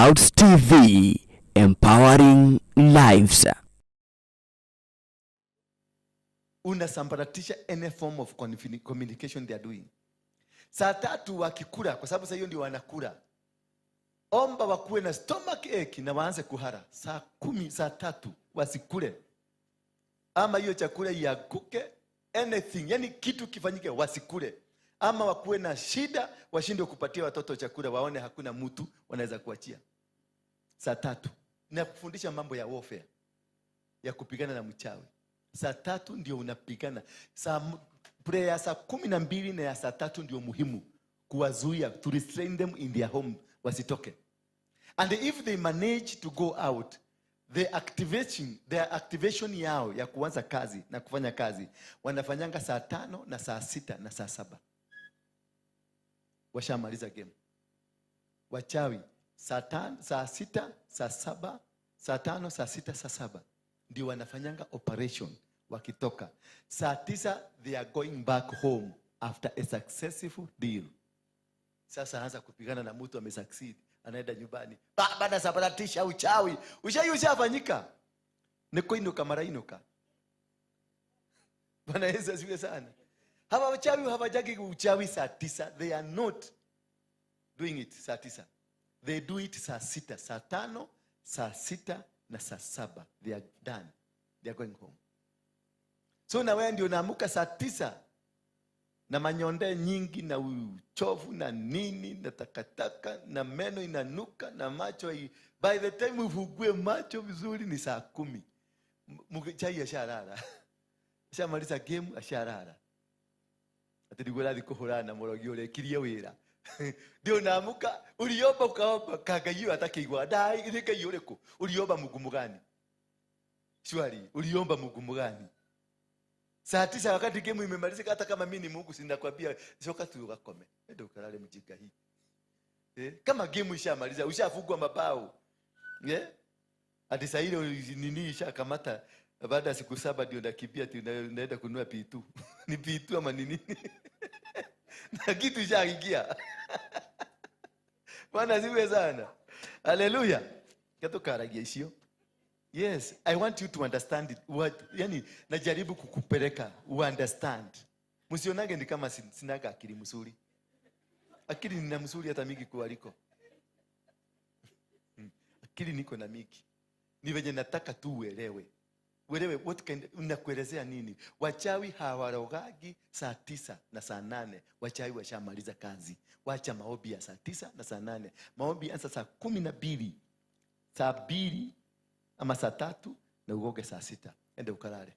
Clouds TV, empowering lives. Unasambaratisha any form of communication they are doing. Saa tatu wakikula, kwa sababu saa hiyo ndio wanakula, omba wakuwe na stomach ache na waanze kuhara. Saa 10, saa 3 wasikule, ama hiyo chakula ianguke, anything, yani kitu kifanyike, wasikule, ama wakuwe na shida, washindwe kupatia watoto chakula, waone hakuna mtu wanaweza kuachia. Saa 3 na kufundisha mambo ya warfare, ya kupigana na mchawi. Saa 3 ndio unapigana. Prayer ya saa 12 na ya saa 3 ndio muhimu kuwazuia, to restrain them in their home, wasitoke. And if they manage to go out, their activation yao ya kuanza kazi na kufanya kazi wanafanyanga saa 5 na saa 6 na saa 7. Washamaliza game. Wachawi saa 5, saa 6, saa 7, saa 5, saa 6, saa 7 ndio wanafanyanga operation wakitoka. Saa 9 they are going back home after a successful deal. Sasa anza kupigana na mtu amesucceed, anaenda nyumbani. Baba nasabaratisha uchawi. Uchawi ushafanyika. Ni kuinuka mara inuka. Bwana Yesu asifiwe sana. Hawa wachawi hawajagi uchawi saa 9. They are not doing it saa 9. They do it saa 6, saa 5, saa 6 na saa 7. They are done. They are going home. So na wewe ndio unaamka saa 9 na manyonde nyingi na uchovu na nini na takataka na meno inanuka na macho hii. By the time ufungue macho vizuri ni saa 10. Chai ashalala. Ashamaliza game ashalala. Ati niguo rathi kuhurana na murogi urekirie wira. Ndio unaamka uliomba ukaomba kangaiyo atakigwa ndai ni ngai uriku uliomba Mungu mugani? Shwari uliomba Mungu mugani? Saa 9 wakati game imemalizika, hata kama mimi ni Mungu sinakwambia soka tu ukakome. Ndio ukalale mjinga hii. Kama game ishamaliza ushafungwa mabao. Hadi saa ile nini ishakamata baada ya siku 7 ndio nakimbia ati naenda kununua P2. Ni P2 ama ni nini? Na kitu ishaingia. Bwana asifiwe sana. Hallelujah. Katukaragia icio. Yes, I want you to understand it. What, yani, najaribu kukupeleka understand. Msionage ni kama sinaga akili mzuri. Akili nina mzuri hata mingi kuliko. Akili niko na mingi. Ni venye nataka tu uelewe. Uelewe what kind, unakuelezea nini? Wachawi hawarogagi saa 9 na saa 8. Wachawi washamaliza kazi. Wacha maombi ya saa 9 na saa 8. Maombi anza saa 12. Saa 2 ama saa 3 na ugoge saa 6. Ende ukalale.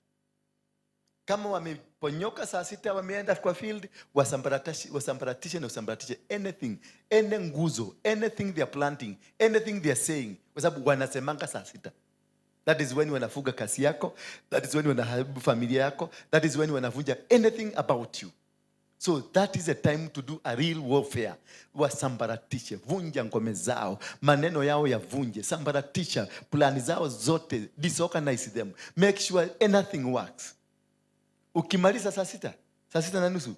Kama wameponyoka saa 6 wameenda kwa field, wasambaratishe na usambaratishe anything, any nguzo, anything they are planting, anything they are saying, kwa sababu wanasemanga saa 6. That is when wanafuga kasi yako, that is when wanaharibu familia yako, that is when wanavunja anything about you. So that is a time to do a real warfare. Wasambaratishe, vunja ngome zao, maneno yao yavunje, sambaratisha plani zao zote, disorganize them. Make sure anything works. Ukimaliza saa 6, saa sita na nusu,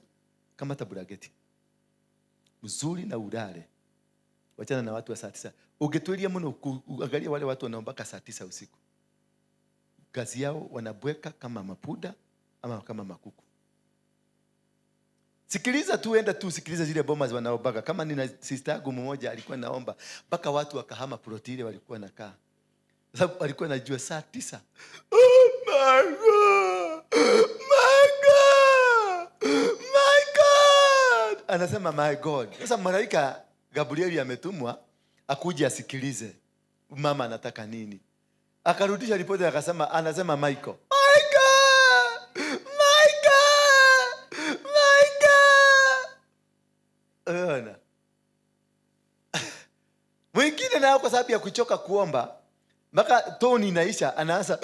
kamata burageti. Mzuri na ulale. Wachana na watu wa saa 9. Ungetulia mno uangalie wale watu wanaombaka saa 9 usiku. Kazi yao wanabweka kama mapuda ama kama makuku. Sikiliza tu, enda tu sikiliza zile bomas wanaobaga. Kama nina sister yangu mmoja alikuwa naomba mpaka watu wakahama plot ile walikuwa nakaa. Sababu alikuwa anajua saa 9. Oh my God! My God! My God! Anasema my God. Sasa malaika Gabrieli ametumwa akuje asikilize mama anataka nini. Akarudisha ripoti akasema, anasema Michael. My God! My God! My God! Unaona? Mwingine nao kwa sababu ya kuchoka kuomba mpaka toni inaisha anaanza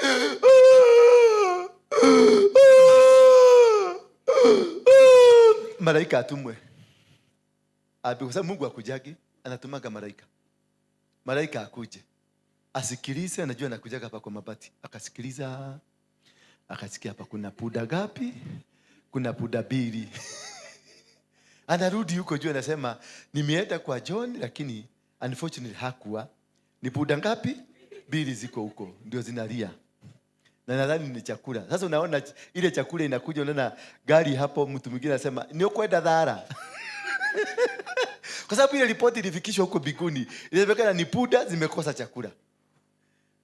malaika atumwe. Abi, kwa sababu Mungu hakujagi, anatumaga malaika. Malaika akuje. Asikilize, anajua anakujaga hapa kwa mabati. Akasikiliza, akasikia hapa kuna puda gapi? Kuna puda 2. Anarudi huko juu anasema nimeenda kwa John lakini unfortunately hakuwa. Ni punda ngapi? Mbili ziko huko ndio zinalia, na nadhani ni chakula. Sasa unaona ile chakula inakuja, unaona gari hapo, mtu mwingine anasema ni kwenda dhara kwa sababu ile ripoti ilifikishwa huko mbinguni, inasemekana ni punda zimekosa chakula,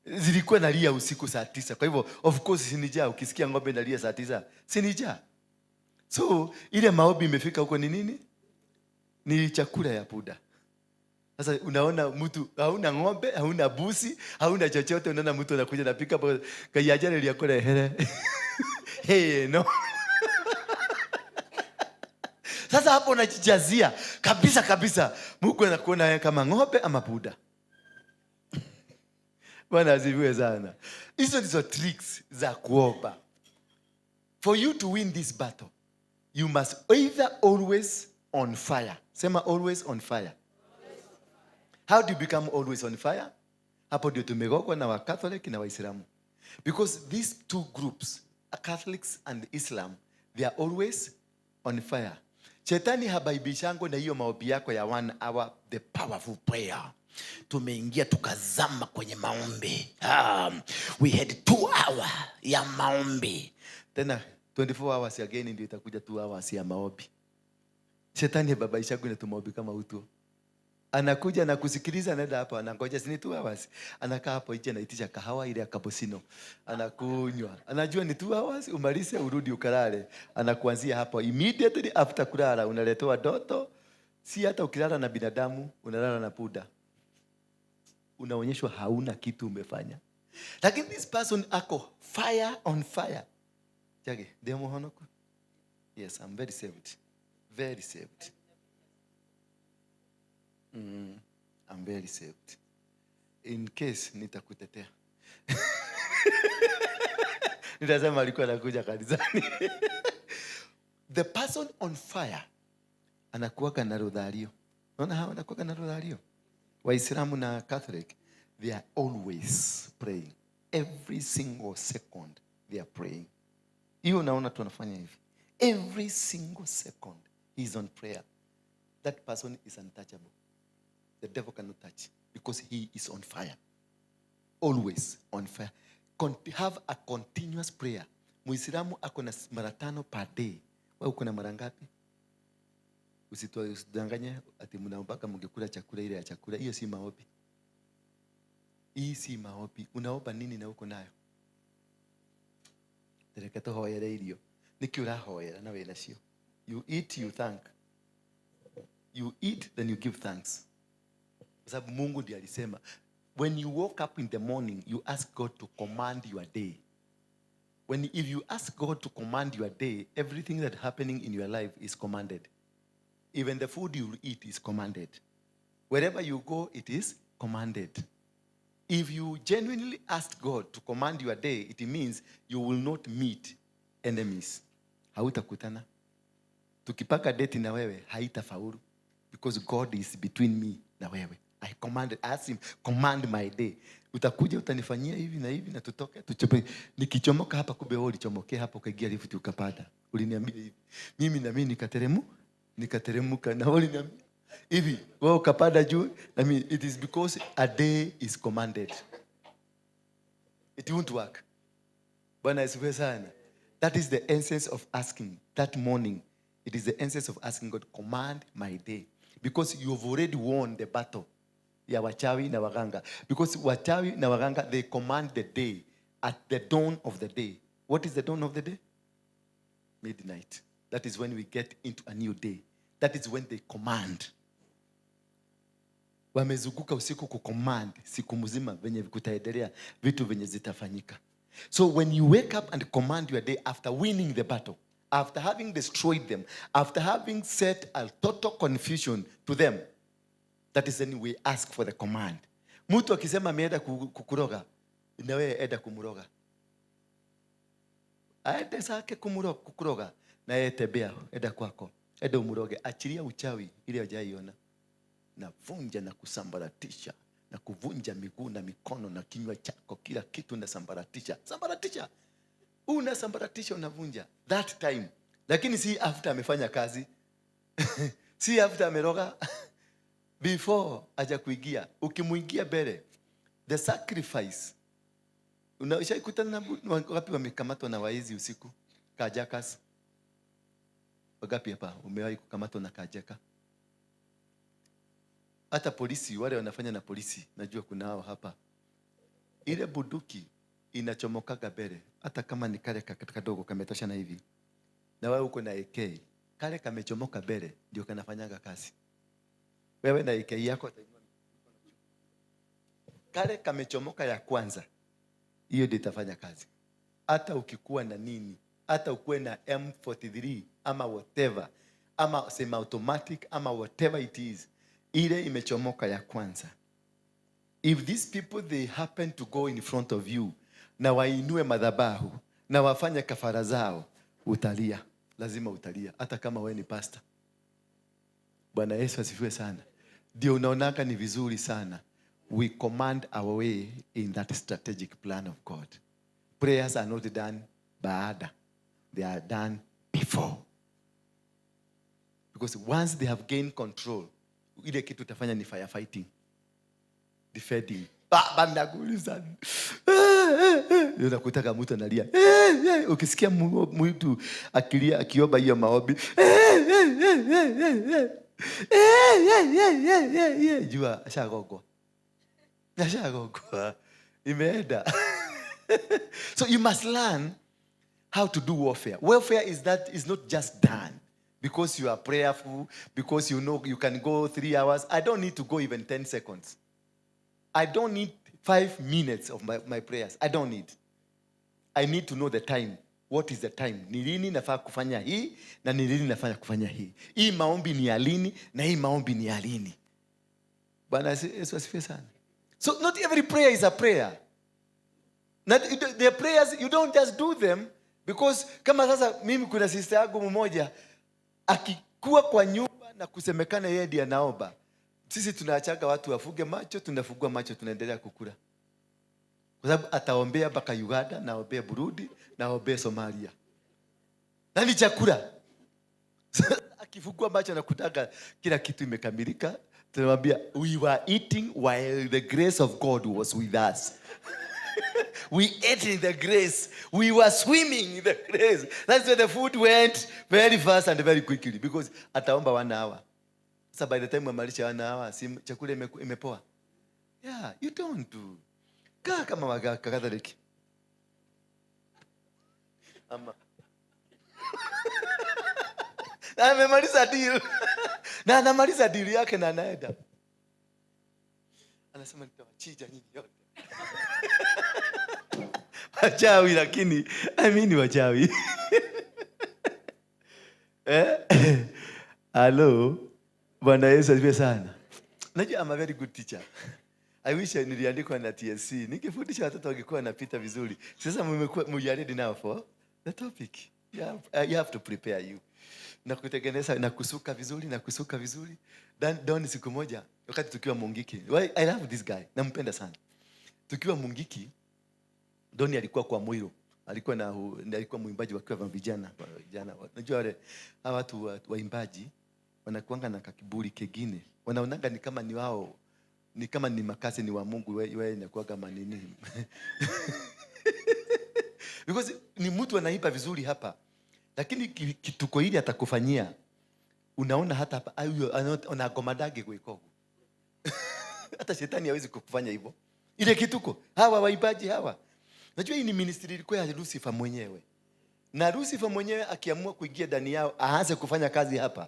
zilikuwa nalia usiku saa 9. Kwa hivyo, of course, si ni njaa. Ukisikia ng'ombe nalia saa 9, si ni njaa? So ile maombi imefika huko ni nini? Ni chakula ya punda. Sasa unaona mtu hauna ng'ombe, hauna busi, hauna chochote, unaona mtu anakuja na pick up kaiajareria kurehere. Hey, no. Sasa hapo unajijazia kabisa kabisa. Mungu anakuona wewe kama ng'ombe ama punda. Bwana asifiwe sana. Hizo ndizo tricks za kuomba. For you to win this battle, you must either always on fire. Sema, "Always on fire." How do you become always on fire? Hapo ndio tumegongwa na Wacatholic na Waislamu. Because these two groups, Catholics and Islam, they are always on fire. Shetani habaibishangwi na hiyo maombi yako ya one hour, the powerful prayer. Tumeingia tukazama kwenye maombi. We had 2 hour ya maombi. Tena 24 hours again ndio itakuja 2 hours ya maombi. Shetani hababaishangwi na tumaombi kama utuo. Anakuja na kusikiliza, anaenda hapo, anangoja, si ni 2 hours. Anakaa hapo nje, anaitisha kahawa ile ya cappuccino, anakunywa. Anajua ni 2 hours, umalize urudi ukalale. Anakuanzia hapo immediately after kulala, unaletewa ndoto. Si hata ukilala na binadamu, unalala na punda. Unaonyeshwa hauna kitu umefanya. Lakini this person ako fire on fire. Jage, ndio muhonoku? Yes, I'm very saved. Very saved. I'm very saved. In case nitakutetea. Nitasema alikuwa anakuja kanisani. The person on fire anakuwaga na rudhario. Unaona hawa wanakuwaga na rudhario? Waislamu na Catholic, they are always praying. Every single second they are praying. Hiyo unaona tunafanya hivi. Every single second he is on prayer. That person is untouchable. The devil cannot touch because he is on fire. Always on fire. Have a continuous prayer. Muislamu ako na mara tano per day. Wewe uko na mara ngapi? Usidanganye ati mnaombaka mngekula chakula ile ya chakula. Hiyo si maombi. Hii si maombi. Unaomba nini na uko nayo? Reke tuhoere irio. Niki urahoera na wĩna cio? You eat, you thank. You eat, then you give thanks. Kwa sababu Mungu ndiye alisema, when you woke up in the morning, you ask God to command your day. When if you ask God to command your day, everything that happening in your life is commanded. Even the food you eat is commanded. Wherever you go, it is commanded. If you genuinely ask God to command your day, it means you will not meet enemies. Hautakutana. Tukipanga date na wewe, haitafaulu. Because God is between me na wewe. I commanded, ask him, "Command my day." Utakuja utanifanyia hivi na hivi na tutoke tuchope. Nikichomoka hapa, kumbe wewe ulichomokea hapo ukaingia lift ukapanda. Uliniambia hivi. Mimi na mimi nikateremuka na wewe uliniambia hivi. Wewe ukapanda juu na mimi. It is because a day is commanded. It won't work. Bwana asifiwe sana. That is the essence of asking that morning. It is the essence of asking God, "Command my day." Because you have already won the battle ya wachawi na waganga. Because wachawi na waganga, they command the day at the dawn of the day. What is the dawn of the day? Midnight. That is when we get into a new day. That is when they command. Wamezunguka usiku kucommand siku mzima venye kutaendelea, vitu venye zitafanyika. So when you wake up and command your day after winning the battle, after having destroyed them, after having set a total confusion to them, that is when we ask for the command. Mtu akisema ameenda kukuroga, na wewe enda kumroga. Aende zake kukuroga, na yeye tembea, enda kwako, enda umroge, achilia uchawi ile hujaiona. Navunja na kusambaratisha na kuvunja miguu na mikono na kinywa chako, kila kitu nasambaratisha. Sambaratisha, unasambaratisha, unavunja that time, lakini si after amefanya kazi, si after ameroga, before haja kuingia. Ukimuingia mbele The sacrifice. Ushaikutana na wapi wamekamatwa na waizi usiku? Kajakas. Wagapi hapa umewahi kukamatwa na kajaka? Hata polisi wale wanafanya na polisi, najua kuna hao hapa. Ile bunduki inachomokaga mbele, hata kama ni kale kadogo kametoshana hivi. Na wewe uko na AK, kale kamechomoka mbele ndio kanafanyaga kazi. Wewe na AK yako kale kamechomoka ya kwanza, hiyo ndio itafanya kazi. Hata ukikuwa na nini, hata ukuwe na M43 ama whatever, ama semi automatic ama whatever it is, ile imechomoka ya kwanza. If these people they happen to go in front of you na wainue madhabahu na wafanye kafara zao, utalia, lazima utalia, hata kama wewe ni pastor. Bwana Yesu asifiwe sana. Ndio unaonaka ni vizuri sana we command our way in that strategic plan of God. Prayers are not done baada, they are done before. Because once they have gained control, ile kitu utafanya ni firefighting, defending. Baba nakuuliza. Unakutaka mtu analia. Ukisikia mtu akilia akiomba hiyo maombi. Jua ashagogwa. Ashagogwa. Imeenda. So you must learn how to do warfare. Warfare is not just done because you are prayerful, because you know you can go 3 hours. I don't need to go even 10 seconds. I don't need 5 minutes of my prayers. I don't need. I need to know the time. What is the time? Ni lini nafaa kufanya hii na ni lini nafaa kufanya hii. Hii maombi ni ya lini na hii maombi ni ya lini. Bwana Yesu asifiwe sana. So not every prayer is a prayer. Not the prayers, you don't just do them because kama sasa mimi kuna sister yangu mmoja akikuwa kwa nyumba na kusemekana yeye ndiye anaomba. Sisi tunaachaga watu wafuge macho, tunafungua macho, tunaendelea kukula. Kwa sababu ataombea mpaka Uganda, na aombee Burundi, na aombee Somalia. Na ni chakula. Akifungua macho na kutaka kila kitu imekamilika, tunamwambia we were eating while the grace of God was with us. We ate in the grace. We were swimming in the grace. That's where the food went very fast and very quickly because ataomba 1 hour. So by the time wamalisha 1 hour, si chakula imepoa. Yeah, you don't do. Kaa kama Catholic. Ama. Na amemaliza deal. Na anamaliza deal yake na anaenda. Anasema nitawachinja nyinyi yote. Wachawi, lakini I mean wachawi. Hello. Bwana Yesu asifiwe sana. Najua I'm a very good teacher. I wish niliandikwa na TSC. Ningefundisha watoto wangekuwa wanapita vizuri. Sasa mmekuwa you are ready now for the topic. You have to prepare you. Na kutengeneza na kusuka vizuri, na kusuka vizuri. Then siku moja wakati tukiwa Mungiki. Well, I love this guy. Nampenda sana. Tukiwa Mungiki, Doni alikuwa kwa Mwiro. Alikuwa na alikuwa mwimbaji wakiwa vijana, vijana. Unajua wale hawa watu waimbaji wanakuanga na kakiburi kengine. Wanaonanga ni kama ni wao, ni kama ni makasi ni wa Mungu, wewe inakuwa kama nini. Because ni mtu anaimba vizuri hapa. Lakini kituko hili atakufanyia. Unaona hata hapa huyo anagomadage kuikogo. Hata shetani hawezi kukufanya hivyo. Ile kituko hawa waimbaji hawa. Najua hii ni ministry ilikuwa ya Lucifer mwenyewe. Na Lucifer mwenyewe akiamua kuingia ndani yao aanze kufanya kazi hapa,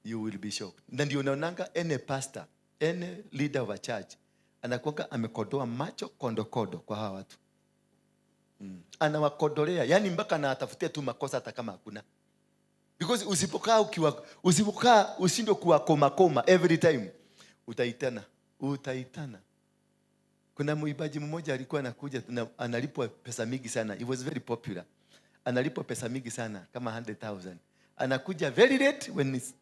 you will be shocked. Na ndio unaonanga any pastor, any leader of a church anakuwa amekodoa macho kondo kondo kwa hawa watu. Anawakodolea, yani mpaka anatafutia tu makosa hata kama hakuna. Because usipokaa ushindwe kuwa koma koma every time, utaitana, utaitana. Kuna mwimbaji mmoja alikuwa anakuja analipwa pesa mingi sana. He was very popular. Analipwa pesa mingi sana kama 100,000. Anakuja very late when it's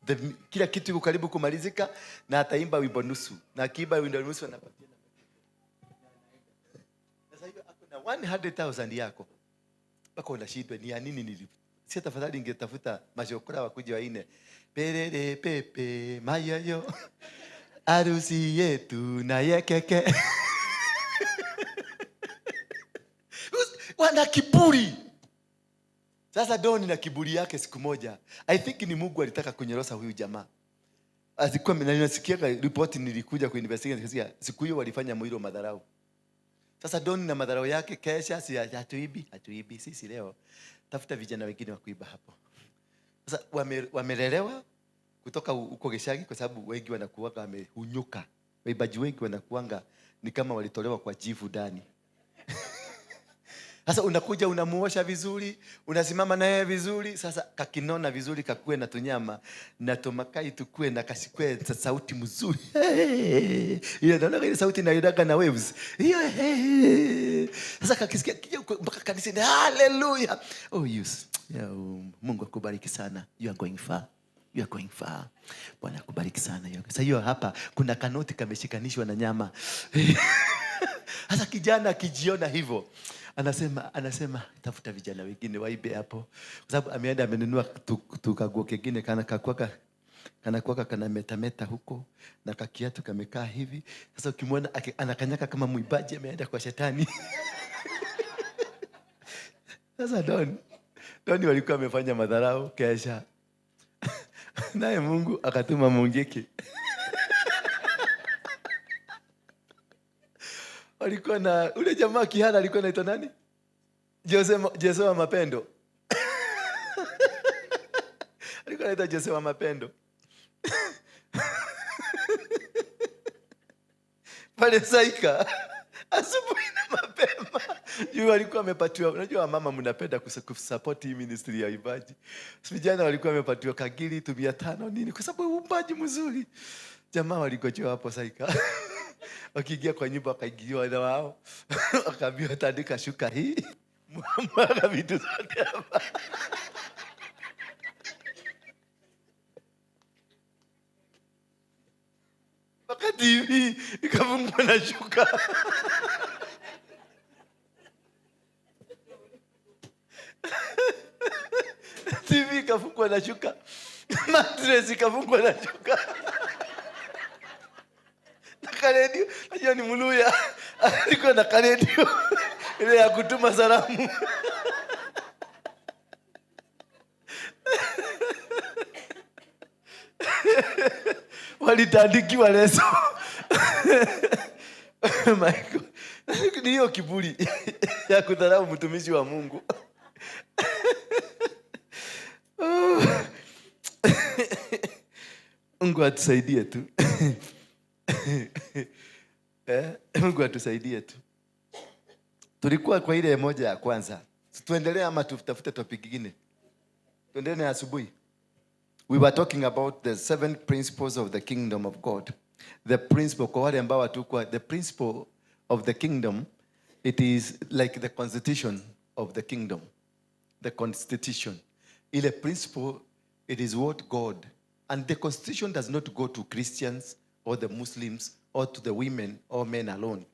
kila kitu iko karibu kumalizika na ataimba wimbo nusu. Na akiimba wimbo nusu anapatia na. Sasa hiyo ako na 100,000 yako. Mpaka unashindwa ni ya nini nilipo. Si tafadhali ingetafuta mashokora wakuje waine. Perere pepe mayoyo. Harusi yetu na yekeke. Wana kiburi. Sasa Doni na kiburi yake siku moja, I think ni Mungu alitaka kunyorosa huyu jamaa. Azikuwa na nasikia ripoti, nilikuja kuinvestigate nikasikia siku hiyo walifanya Muiro madharau. Sasa Doni na madharau yake, kesha si hatuibi, hatuibi sisi leo. Tafuta vijana wengine wa kuiba hapo. Sasa wamelelewa kutoka huko Gishagi, kwa sababu wengi wanakuwaga wamehunyuka. Waibaji wengi wanakuanga ni kama walitolewa kwa jivu ndani. Sasa unakuja unamuosha vizuri, unasimama naye vizuri, sasa kakinona vizuri, kakue na tunyama na tumakai tukue na kasikue na sauti mzuri. Hey! Ile naona ile sauti inaendaga na waves. Hiyo hey! Sasa kakisikia kija mpaka kanisa ni hallelujah. Oh yes. Yeah, Mungu akubariki sana. You are going far. You are going far. Bwana akubariki sana. Sasa hiyo hapa kuna kanoti kameshikanishwa na nyama. Sasa kijana akijiona hivyo, anasema tafuta vijana wengine waibe hapo, kwa sababu ameenda amenunua tukaguo kingine kana kakuaka, kana kuaka kana metameta huko na kakiatu kamekaa hivi. Sasa ukimwona anakanyaka kama mwibaji ameenda kwa shetani. Sasa Doni walikuwa wamefanya madharau kesha. Naye Mungu akatuma Mungiki. Walikuwa na ule jamaa kihara alikuwa anaitwa nani? Jose wa Mapendo. Alikuwa anaitwa Jose wa Mapendo. Pale Saika asubuhi na mapema. Juu alikuwa amepatiwa, unajua mama mnapenda kusupport hii ministry ya uimbaji. Vijana walikuwa wamepatiwa kagili tu 500 nini kwa sababu uimbaji mzuri. Jamaa waligojea hapo Saika. Wakiingia kwa nyumba wakaingiliwa na wao. Wakaambiwa tandika shuka hii. Mwaga vitu zote hapa. Mpaka TV ikafungwa na shuka. TV ikafungwa na shuka. Mattress ikafungwa na shuka. Na karedio, najua ni Mluya. Alikuwa na karedio ile ya kutuma salamu. Walitandikiwa leso. Michael, ni hiyo kiburi ya kudharau mtumishi wa Mungu. Mungu atusaidie tu. Mungu atusaidie tu. Tulikuwa kwa ile moja ya kwanza. Tuendelee ama tutafute topic nyingine? Tuendelee na asubuhi. We were talking about the 7 principles of the kingdom of God. The principle, kwa wale ambao hatukuwa, the principle of the kingdom, it is like the constitution of the kingdom. The constitution. Ile principle, it is what God, and the constitution does not go to Christians or the Muslims or to the women or men alone.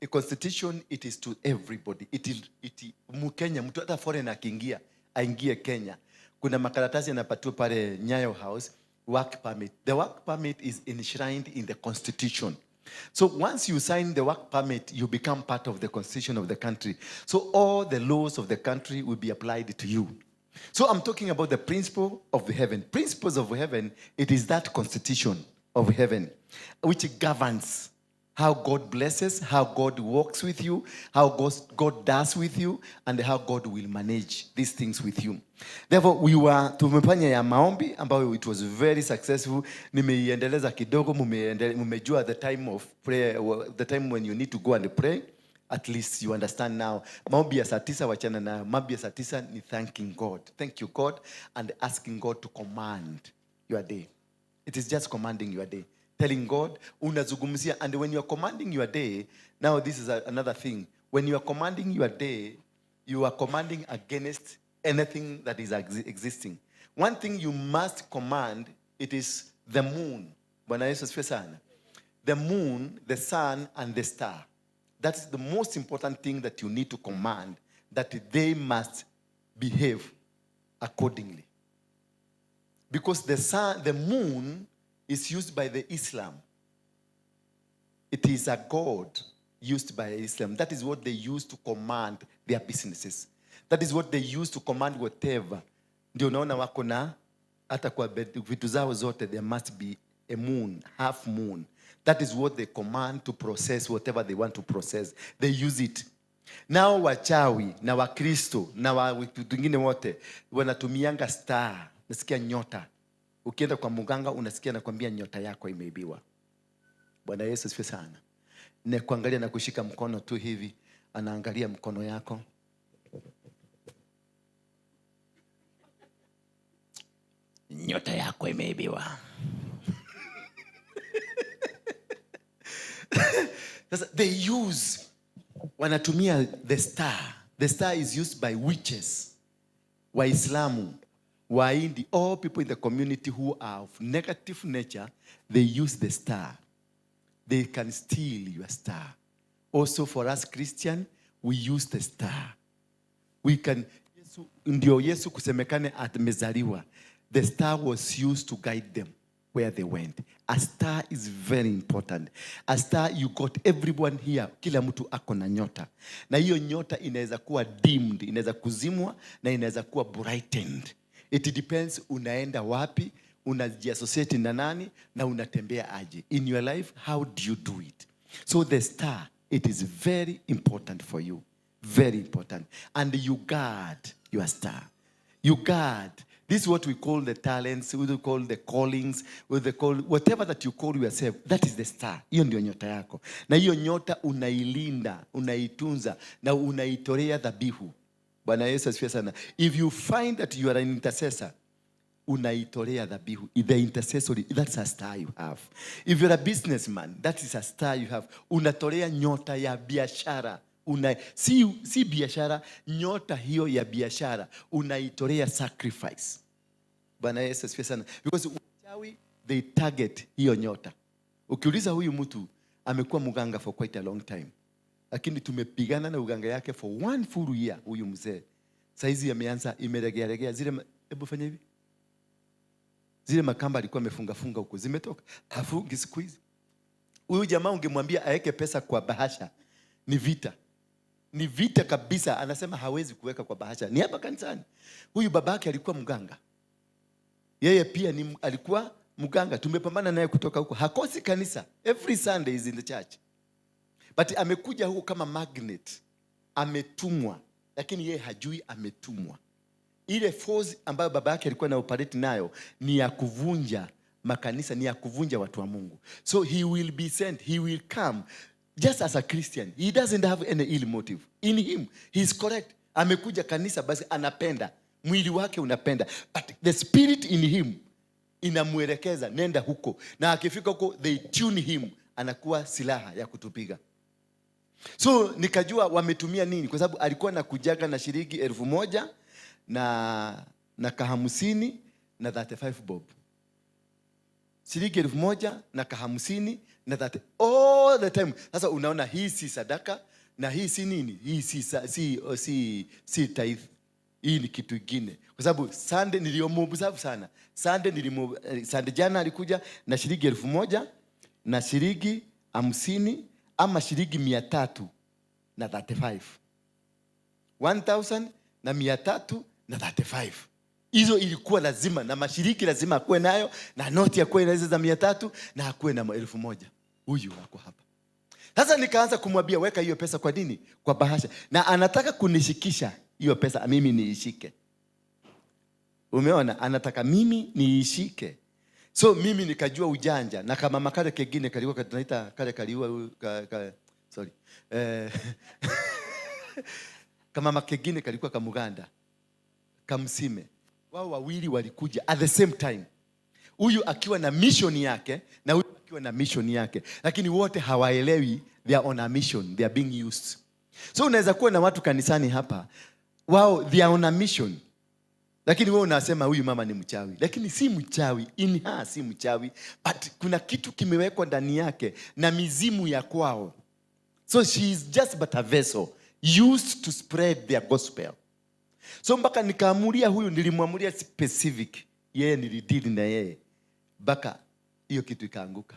A constitution, it is to everybody. It is, it, Mkenya, mtu hata foreigner akiingia, aingie Kenya. Kuna makaratasi yanapatiwa pale Nyayo House, work permit. The work permit is enshrined in the constitution. So once you sign the work permit, you become part of the constitution of the country. So all the laws of the country will be applied to you. So I'm talking about the principle of the heaven. Principles of heaven, it is that constitution of heaven, which governs how God blesses, how God works with you, how God does with you, and how God will manage these things with you. Therefore, tumefanya ya maombi ambayo it was very successful. Nimeiendeleza kidogo, mumejua the time of prayer, the time when you need to go and pray. At least you understand now. Maombi ya saa tisa wachana na maombi ya saa tisa ni thanking God. Thank you God and asking God to command your day. It is just commanding your day. Telling God, unazungumzia. And when you are commanding your day, now this is another thing. When you are commanding your day, you are commanding against anything that is existing. One thing you must command, it is the moon. Bwana Yesu asifiwe sana. The moon, the sun, and the star. That's the most important thing that you need to command, that they must behave accordingly. Because the moon is used by the Islam. It is a god. used by Islam. That is what they use to command their businesses. That is what they use to command whatever. Ndio unaona wako na hata kwa vitu zao zote there must be a moon, half moon. That is what they command to process whatever they want to process. They use it. Nao wachawi na Wakristo na watu wengine wote wanatumianga star. Nasikia nyota. Ukienda kwa muganga unasikia nakwambia nyota yako imeibiwa. Bwana Yesu asifiwe sana. Na kuangalia na kushika mkono tu hivi, anaangalia mkono yako. Nyota yako imeibiwa. Sasa they use, wanatumia the star. The star is used by witches, Waislamu, Wahindi, all people in the community who are of negative nature, they use the star. They can steal your star. Also for us Christian, we use the star. We can, Yesu, ndio Yesu kusemekane amezaliwa. The star was used to guide them where they went. A star is very important. A star, you got everyone here. Kila mtu ako na nyota. Na hiyo nyota inaweza kuwa dimmed, inaweza kuzimwa na inaweza kuwa brightened. It depends unaenda wapi, unajiassociate na nani na unatembea aje. In your life, how do you do it? So the star, it is very important for you. Very important. And you guard your star. You guard. This is what we call the talents, what we call the callings, what they call whatever that you call yourself. That is the star. Hiyo ndio nyota yako. Na hiyo nyota unailinda, unaitunza na unaitolea dhabihu. Bwana Yesu asifiwe sana. If you find that you are an intercessor, unaitolea dhabihu. The intercessory, that's a star you have. If you're a businessman, that is a star you have. Unatolea nyota ya biashara. Si biashara, nyota hiyo ya biashara unaitolea sacrifice. Bwana Yesu asifiwe sana. Because wachawi, they target hiyo nyota. Ukiuliza huyu mtu amekuwa mganga for quite a long time, lakini tumepigana na uganga yake for one full year. Huyu mzee saizi ameanza, imeregea regea zile, hebu fanya hivi, zile makamba alikuwa amefunga funga huko zimetoka, hafungi siku hizi. Huyu jamaa ungemwambia aeke pesa kwa bahasha, ni vita. Ni vita kabisa. Anasema hawezi kuweka kwa bahasha. Ni hapa kanisani. Huyu babake alikuwa mganga. Yeye pia alikuwa mganga. Tumepambana naye kutoka huko. Hakosi kanisa. Every Sunday is in the church. But amekuja huko kama magnet. Ametumwa. Lakini yeye hajui ametumwa. Ile force ambayo babake alikuwa na operate nayo ni ya kuvunja makanisa, ni ya kuvunja watu wa Mungu. So he will be sent. He will come. Just as a Christian, he doesn't have any ill motive. In him, he is correct. Amekuja kanisa basi anapenda. Mwili wake unapenda. But the spirit in him inamuelekeza nenda huko. Na akifika huko they tune him, anakuwa silaha ya kutupiga. So nikajua wametumia nini, kwa sababu alikuwa anakujaga na shilingi 1,000 na 50 na 35 bob. Shilingi 1,000 na 50 na 30 all the time. Sasa unaona hii si sadaka na hii si nini? Hii si tithe. Hii ni kitu kingine. Kwa sababu Sunday niliomobserve sana. Sunday jana alikuja na shilingi 1,000 na shilingi 50 ama shilingi 300 na 35. 1,000 na 300 na 35. Hizo ilikuwa lazima, na mashiriki lazima akuwe nayo, na noti akuwe na hizo za 300 na akuwe na 1,000. Huyu wako hapa. Sasa nikaanza kumwambia weka hiyo pesa kwa nini? Kwa bahasha. Na anataka kunishikisha hiyo pesa mimi niishike. Umeona? Anataka mimi niishike. So mimi nikajua ujanja, na kama makale kengine kalikuwa tunaita kale kaliua sorry. Kama makengine kalikuwa kamuganda. Kamsime. Wao wawili walikuja at the same time. Huyu akiwa na mission yake na huyu akiwa na mission yake. Lakini wote hawaelewi they are on a mission, they are being used. So unaweza kuwa na watu kanisani hapa, wao they are on a mission. Lakini wewe unasema huyu mama ni mchawi. Lakini si mchawi, in her si mchawi, but kuna kitu kimewekwa ndani yake na mizimu ya kwao. So she is just but a vessel used to spread their gospel. So mpaka nikaamulia huyu, nilimwamulia specific. Yeye nilidili na yeye. Mpaka hiyo kitu ikaanguka.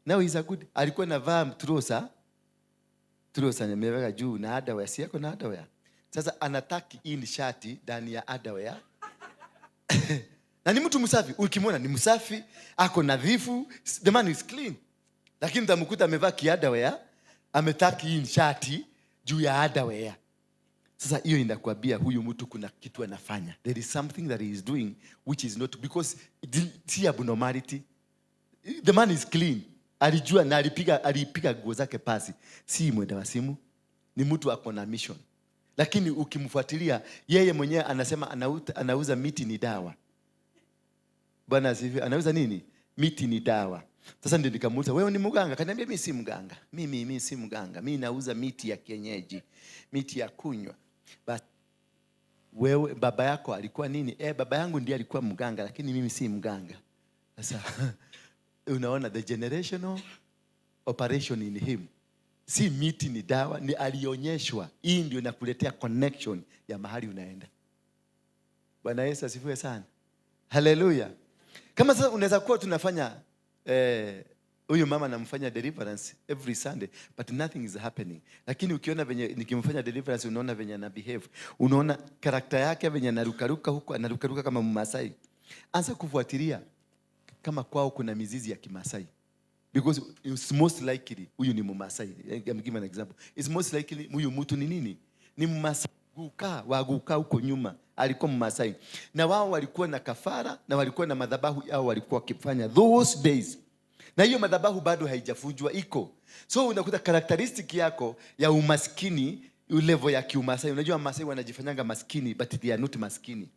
Now he's a good. Alikuwa anavaa trouser Trouser ameweka juu na underwear, si yako na underwear. Sasa anatuck in shati ndani ya underwear. Na ni mtu msafi, ukimwona ni msafi, ako nadhifu, the man is clean. Lakini utamkuta amevaa kiunderwear, ametuck in shati juu ya underwear. Sasa hiyo inakwambia huyu mtu kuna kitu anafanya. There is something that he is doing which is not, because si abnormality. The man is clean. Alijua na alipiga nguo zake pasi. Si mwenda wazimu, ni mtu ako na mission. Lakini ukimfuatilia yeye mwenyewe anasema anauza miti ni dawa. Bwana asifiwe. Anauza nini? Miti ni dawa. Sasa ndio nikamuuliza, "Wewe ni mganga?" Akaniambia, "Mimi si mganga. Mimi si mganga. Mimi nauza miti ya kienyeji, miti ya kunywa." Basi wewe baba yako alikuwa nini? Baba yangu ndiye alikuwa mganga, lakini mimi si mganga. Sasa unaona the generational operation in him. Si miti ni dawa, ni alionyeshwa. Hii ndio inakuletea connection ya mahali unaenda. Bwana Yesu asifiwe sana. Haleluya. Kama sasa unaweza kuwa tunafanya huyu mama anamfanya deliverance every Sunday, but nothing is happening. Lakini ukiona venye nikimfanya deliverance, unaona venye ana behave. Unaona character yake venye anarukaruka huko, anarukaruka kama Mmasai. Anza kufuatilia kama kwao kuna mizizi ya Kimasai. Because it's most likely huyu ni Mmasai. I'm giving an example. It's most likely huyu mtu ni nini? Ni Mmasai. Guka, waguka huko nyuma alikuwa Mmasai. Na wao walikuwa na kafara na walikuwa na madhabahu yao walikuwa wakifanya those days. Na hiyo madhabahu bado haijavunjwa, iko. So unakuta characteristic yako ya umaskini, level ya kiumasai. Unajua Masai wanajifanyanga maskini, but they are not maskini.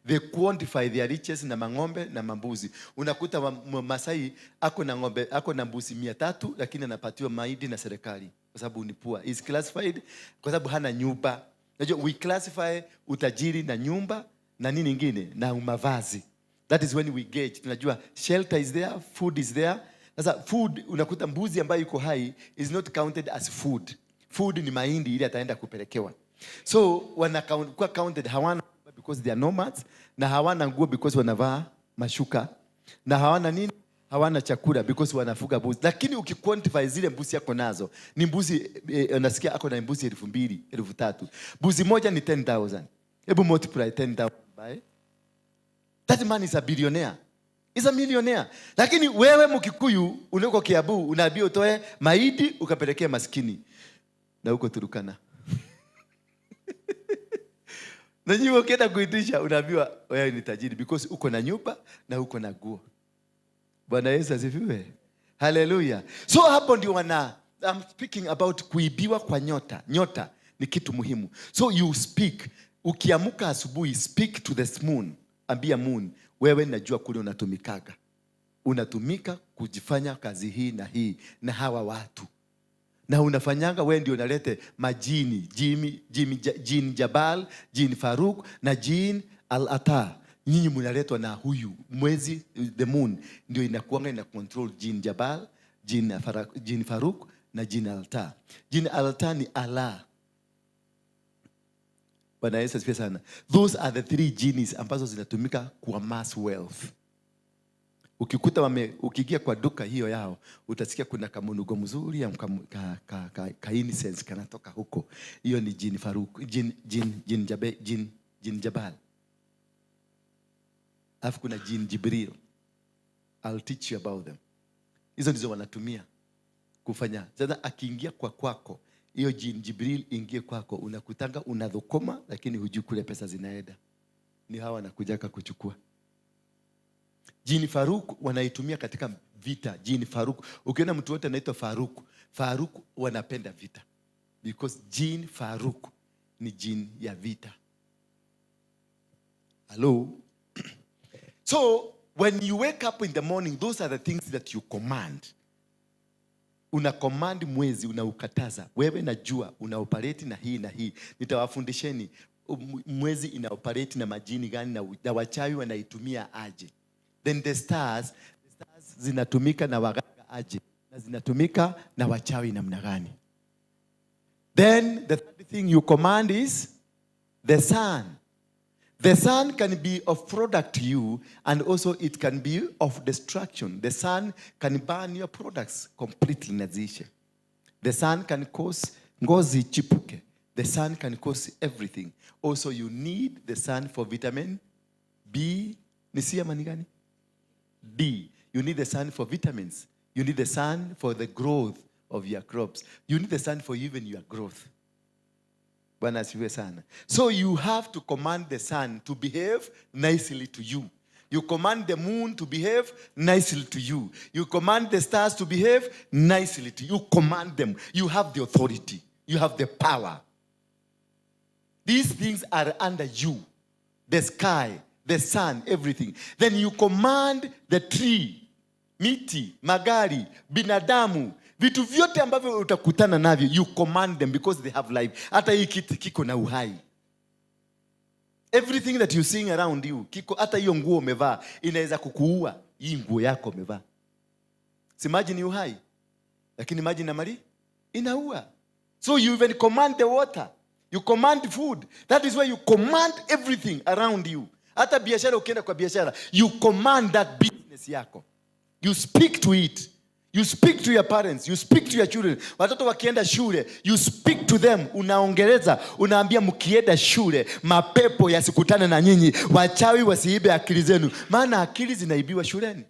They quantify their riches na mang'ombe na mambuzi. Unakuta Masai ako na ng'ombe, ako na mbuzi 300, lakini anapatiwa mahindi na serikali kwa sababu ni poor. Is classified kwa sababu hana nyumba. Unajua we classify utajiri na nyumba na nini ingine na mavazi. That is when we gauge. Tunajua shelter is there, food is there. Sasa food, unakuta mbuzi ambayo iko hai is not counted as food. Food ni mahindi ile ataenda kupelekewa. So wana count, kuwa counted hawana because they are nomads, na hawana nguo because wanavaa mashuka, na hawana nini? Hawana chakula because wanafuga mbuzi. Lakini ukiquantify zile mbuzi yako nazo ni mbuzi unasikia ako na mbuzi 2000, 3000. Mbuzi moja ni 10,000. Hebu multiply 10,000 by that man is a billionaire. Is a millionaire. Lakini wewe Mkikuyu uliko Kiambu unaambiwa utoe mahindi ukapelekea maskini. Na huko Turkana. Na nyinyi ukienda kuitisha unaambiwa wewe ni tajiri because uko na nyumba na uko na nguo. Bwana Yesu asifiwe. Hallelujah. So hapo ndio wana, I'm speaking about kuibiwa kwa nyota. Nyota ni kitu muhimu. So you speak. Ukiamka asubuhi, speak to the moon. Ambia moon, wewe najua kule unatumikaga. Unatumika kujifanya kazi hii na hii na hawa watu. Na unafanyanga wewe ndio unalete majini, Jimmy, Jimmy, Jin Jabal, Jin Faruk na Jin Al-Atar. Nyinyi mnaletwa na huyu mwezi, the moon ndio inakuanga ina control Jin Jabal, Jin Faruk, Jin Faruk na Jin Al-Atar. Jin Al-Atar ni Allah. Bwana Yesu asifiwe sana. Those are the three genies ambazo zinatumika ku amass wealth. Ukikuta wame, ukiingia kwa duka hiyo yao, utasikia kuna kamunugo mzuri ya ka incense kanatoka huko. Hiyo ni Jin Faruk, Jin, Jin, Jin Jabe, Jin, Jin Jabal. Alafu kuna Jin Jibril. I'll teach you about them. Hizo ndizo wanatumia kufanya. Sasa akiingia kwa kwako, hiyo Jin Jibril ingie kwako, unakutanga unadhukuma, lakini hujui kule pesa zinaenda. Ni hawa wanakujaka kuchukua. Jini Faruk wanaitumia katika vita. Jini Faruk. Ukiona mtu wote anaitwa Faruk, Faruk wanapenda vita. Because Jin Faruk ni jin ya vita. Hello? So, when you wake up in the morning, those are the things that you command. Una command mwezi, unaukataza. Wewe na jua, una operate na hii na hii. Nitawafundisheni mwezi ina operate na majini gani na wachawi wanaitumia aje. Then the stars zinatumika na waganga aje, na zinatumika na wachawi namna gani. Then the third thing you command is the sun. The sun can be of product to you, and also it can be of destruction. The sun can burn your products completely na ziishe. The sun can cause Ngozi ichipuke. The sun can cause everything. Also you need the sun for vitamin B. Ni C ama ni gani? D. You need the sun for vitamins. You need the sun for the growth of your crops. You need the sun for even your growth. Bwana asifiwe sana. So you have to command the sun to behave nicely to you. You command the moon to behave nicely to you. You command the stars to behave nicely to you. You command them. You have the authority. You have the power. These things are under you. The sky, the sun, everything. Then you command the tree, miti, magari, binadamu, vitu vyote ambavyo utakutana navyo, you command them because they have life. Hata hii kiti kiko na uhai. Everything that you seeing around you, kiko, hata hiyo nguo umevaa inaweza kukuua. Hii nguo yako umevaa, si maji ni uhai, lakini maji na mali inaua. So you even command the water, you command food. That is why you command everything around you. Hata biashara, ukienda kwa biashara, you command that business yako. You speak to it. You speak to your parents, you speak to your children. Watoto wakienda shule, you speak to them, unaongeleza, unaambia mkienda shule, mapepo yasikutane na nyinyi, wachawi wasiibe akili zenu, maana akili zinaibiwa shuleni.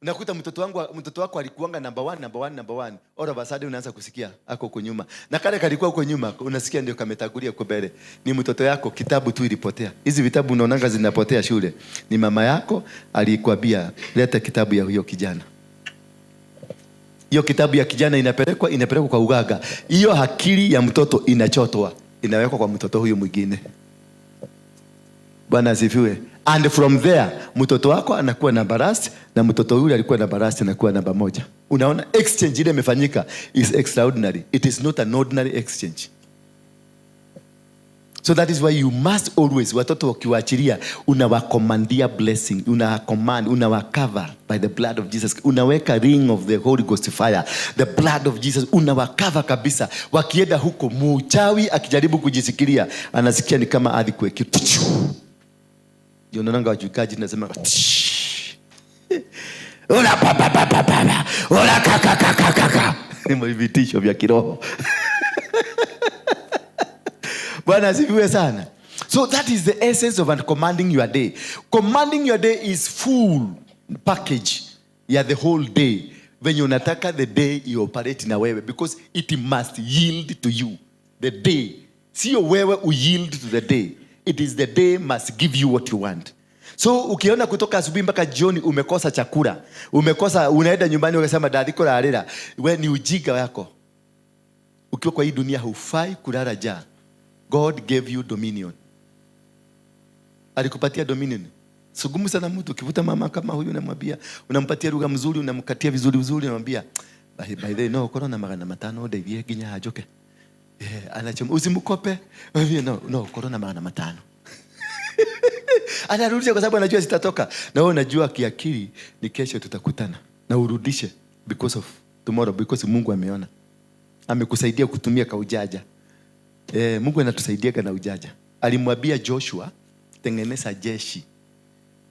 Unakuta mtoto wangu, mtoto wako alikuanga number one, number one, number one. All of a sudden unaanza kusikia ako huko nyuma. Na kale kalikuwa huko nyuma, unasikia ndio kametangulia huko mbele. Ni mtoto yako, kitabu tu ilipotea. Hizi vitabu unaonanga zinapotea shule. Ni mama yako alikwambia leta kitabu ya huyo kijana. Hiyo kitabu ya kijana inapelekwa kwa uganga. Hiyo akili ya mtoto inachotwa, inawekwa kwa mtoto huyu mwingine. Bwana asifiwe. And from there mtoto wako anakuwa namba last na mtoto yule alikuwa namba last anakuwa namba moja. Unaona exchange ile imefanyika is extraordinary. It is not an ordinary exchange. So that is why you must always, watoto wakiwaachilia, unawakommandia blessing, unawacommand, unawacover by the blood of Jesus. Unaweka ring of the Holy Ghost fire, the blood of Jesus, unawacover kabisa. Wakienda huko, mchawi akijaribu kujisikilia, anasikia ni kama earthquake. Ndio unaonanga wachungaji nasema, ula pa pa pa pa pa, ula ka ka ka ka ka ka. Ni vitisho vya kiroho. Bwana asifiwe sana. So that is the essence of commanding your day. Commanding your day is full package ya the whole day. Venye unataka the day ioperate na wewe, because it must yield to you. The day. Sio wewe uyield to the day. It is the day must give you what you want. So ukiona kutoka asubuhi mpaka jioni umekosa chakula, umekosa, unaenda nyumbani ukasema daddy kulalira, we ni ujinga wako. Ukiwa kwa hii dunia hufai kulala njaa. God gave you dominion. Alikupatia dominion. Sugumu sana mtu ukivuta mama kama huyu unamwambia, unampatia lugha mzuri, unamkatia vizuri vizuri, unamwambia by the way, no korona 500 ndeithie nginya hajoke. Anachoma usimkope. Mwambie no, no korona 500. Anarudisha kwa sababu anajua sitatoka. Na wewe unajua kiakili ni kesho tutakutana. Na urudishe because of tomorrow, because Mungu ameona. Amekusaidia kutumia kaujaja. Mungu anatusaidia na ujaja. Alimwambia Joshua, tengeneza jeshi.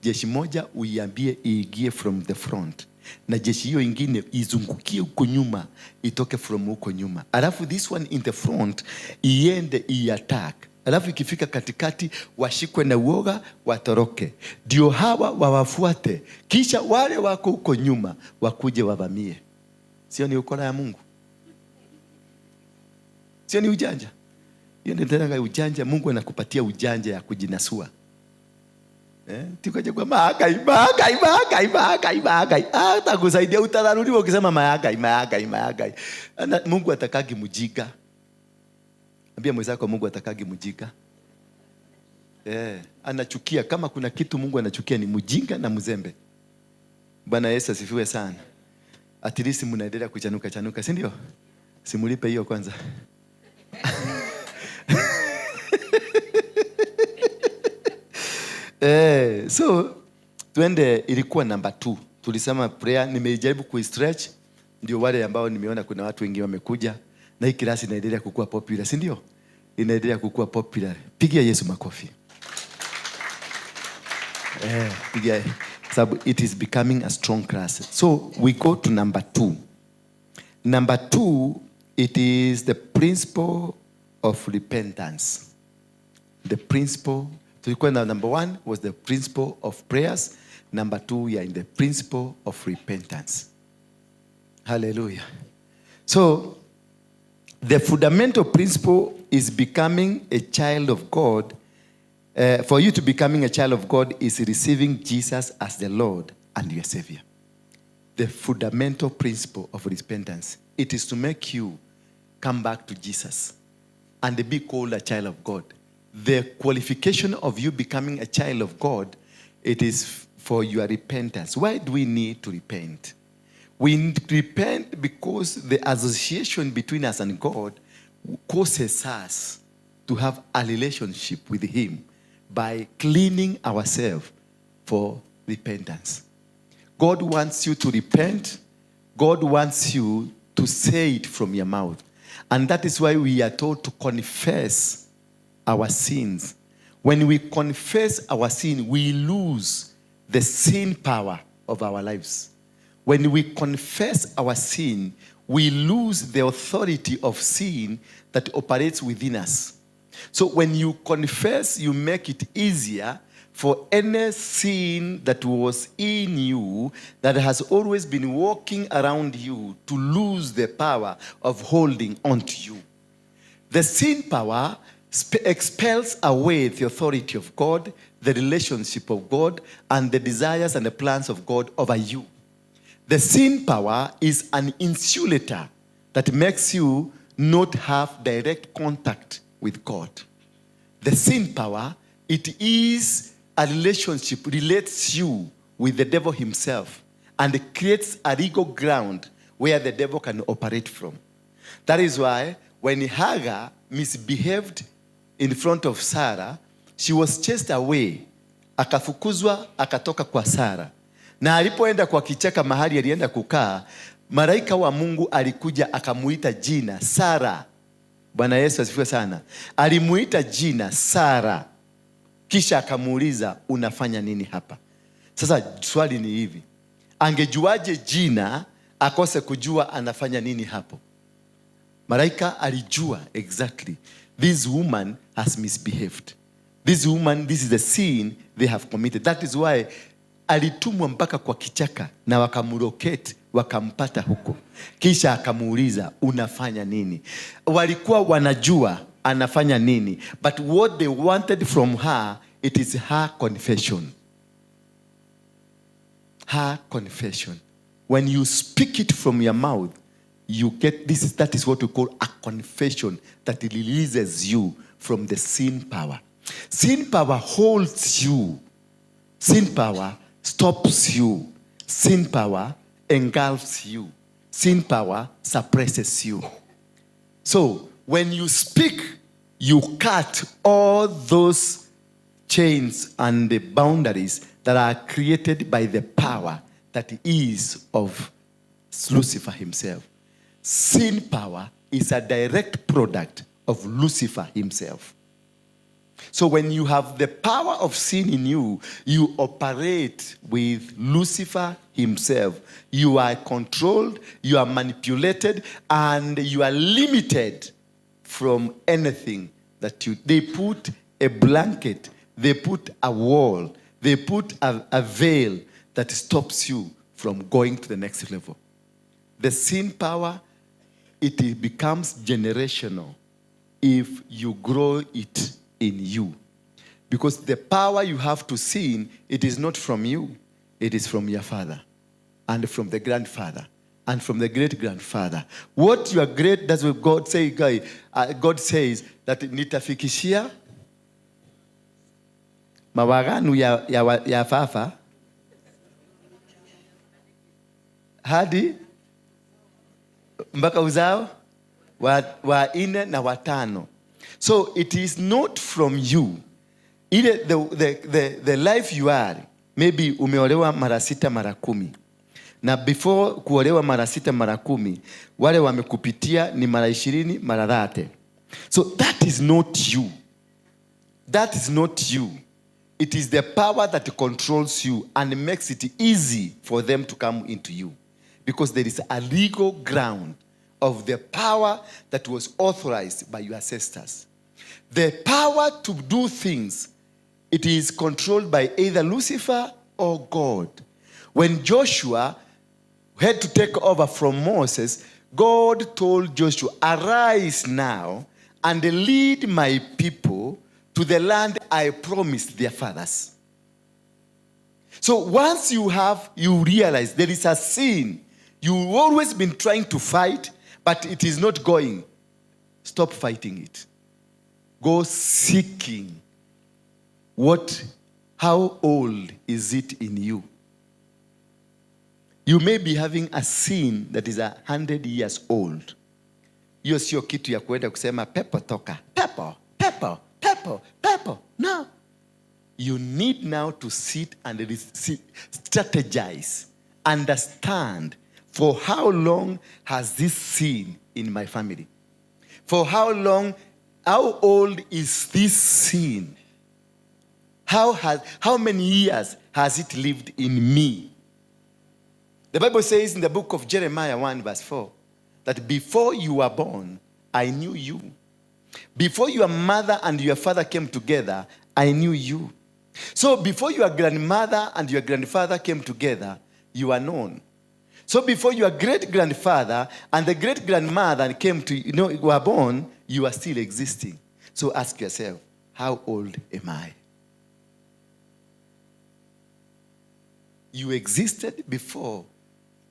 Jeshi moja uiambie iingie from the front. Na jeshi hiyo ingine izungukie huko nyuma, itoke from huko nyuma. Alafu this one in the front iende iattack. Alafu ikifika katikati washikwe na uoga watoroke. Ndio hawa wawafuate. Kisha wale wako huko nyuma wakuje wavamie. Sio ni ukora ya Mungu? Sio ni ujanja? Hiyo ndio tena ujanja. Mungu anakupatia ujanja ya kujinasua. Tikoje kwa makai, makai, makai, makai, makai. Hata kusaidia utadharuliwa ukisema makai, makai, makai. Ana, Mungu atakagi mjinga. Ambia mwenzako Mungu atakagi mjinga. Anachukia kama kuna kitu Mungu anachukia ni mjinga na mzembe. Bwana Yesu asifiwe sana. At least mnaendelea kuchanuka chanuka, si ndio? Simulipe hiyo kwanza. So tuende, ilikuwa number 2. Tulisema prayer, nimejaribu kuistretch ndio wale ambao nimeona kuna watu wengi wamekuja na hii class inaendelea kukua popular, si ndio? Inaendelea kukua popular. Pigia Yesu makofi. Pigia, sababu it is becoming a strong class. So we go to number 2. Number 2 It is the principle of repentance. The principle, tulikuwa na number one was the principle of prayers. Number two, we are in the principle of repentance. Hallelujah. So, the fundamental principle is becoming a child of God. For you to becoming a child of God is receiving Jesus as the Lord and your Savior. The fundamental principle of repentance, it is to make you come back to Jesus and be called a child of God. The qualification of you becoming a child of God, it is for your repentance. Why do we need to repent? We repent because the association between us and God causes us to have a relationship with Him by cleaning ourselves for repentance. God wants you to repent. God wants you to say it from your mouth. And that is why we are told to confess our sins. When we confess our sin, we lose the sin power of our lives. When we confess our sin, we lose the authority of sin that operates within us. So when you confess, you make it easier for any sin that was in you, that has always been walking around you, to lose the power of holding on to you. The sin power expels away the authority of God, the relationship of God, and the desires and the plans of God over you. The sin power is an insulator that makes you not have direct contact with God. The sin power, it is a relationship, relates you with the devil himself and creates a legal ground where the devil can operate from. That is why when Hagar misbehaved in front of Sarah, she was chased away, akafukuzwa, akatoka kwa Sarah. Na alipoenda kwa kichaka mahali alienda kukaa, malaika wa Mungu alikuja akamuita jina Sara. Bwana Yesu asifiwe sana. Alimuita jina Sara, kisha akamuuliza, unafanya nini hapa? Sasa swali ni hivi, angejuaje jina akose kujua anafanya nini hapo? Malaika alijua exactly this woman has misbehaved. This woman, this is the sin they have committed. That is why alitumwa mpaka kwa kichaka na wakamlocate, wakampata huko. Kisha akamuuliza, unafanya nini? Walikuwa wanajua anafanya nini, but what they wanted from her, it is her confession. Her confession. When you speak it from your mouth, you get this. That is what we call a confession that releases you from the sin power. Sin power holds you. Sin power stops you. Sin power engulfs you. Sin power suppresses you. So when you speak, you cut all those chains and the boundaries that are created by the power that is of Lucifer himself. Sin power is a direct product of Lucifer himself. So when you have the power of sin in you, you operate with Lucifer himself. You are controlled, you are manipulated, and you are limited from anything that you... They put a blanket, they put a wall, they put a veil that stops you from going to the next level. The sin power, it becomes generational if you grow it in you. Because the power you have to sin, it is not from you. It is from your father and from the grandfather and from the great-grandfather. What your great, that's what God say, God says that nitafikishia mawaganu ya fafa hadi mpaka uzao wa 4 na 5. So it is not from you. Ile the life you are, maybe umeolewa mara 6 mara 10. Na before kuolewa mara 6 mara 10, wale wamekupitia ni mara 20 mara 30. So that is not you. That is not you. It is the power that controls you and makes it easy for them to come into you. Because there is a legal ground of the power that was authorized by your ancestors. The power to do things, it is controlled by either Lucifer or God. When Joshua had to take over from Moses, God told Joshua, arise now and lead my people to the land I promised their fathers. So once you realize there is a sin you've always been trying to fight, but it is not going. Stop fighting it. Go seeking how old is it in you? You may be having a sin that is 100 years old. Hiyo sio kitu ya kuenda kusema pepo toka. Pepo, pepo, pepo, pepo. No. You need now to sit and strategize. Understand, for how long has this sin in my family? For how long, how old is this sin? How many years has it lived in me? The Bible says in the book of Jeremiah 1 verse 4, that before you were born, I knew you. Before your mother and your father came together, I knew you. So before your grandmother and your grandfather came together, you are known. So before your great-grandfather and the great-grandmother came to, were born, you are still existing. So ask yourself, how old am I? You existed before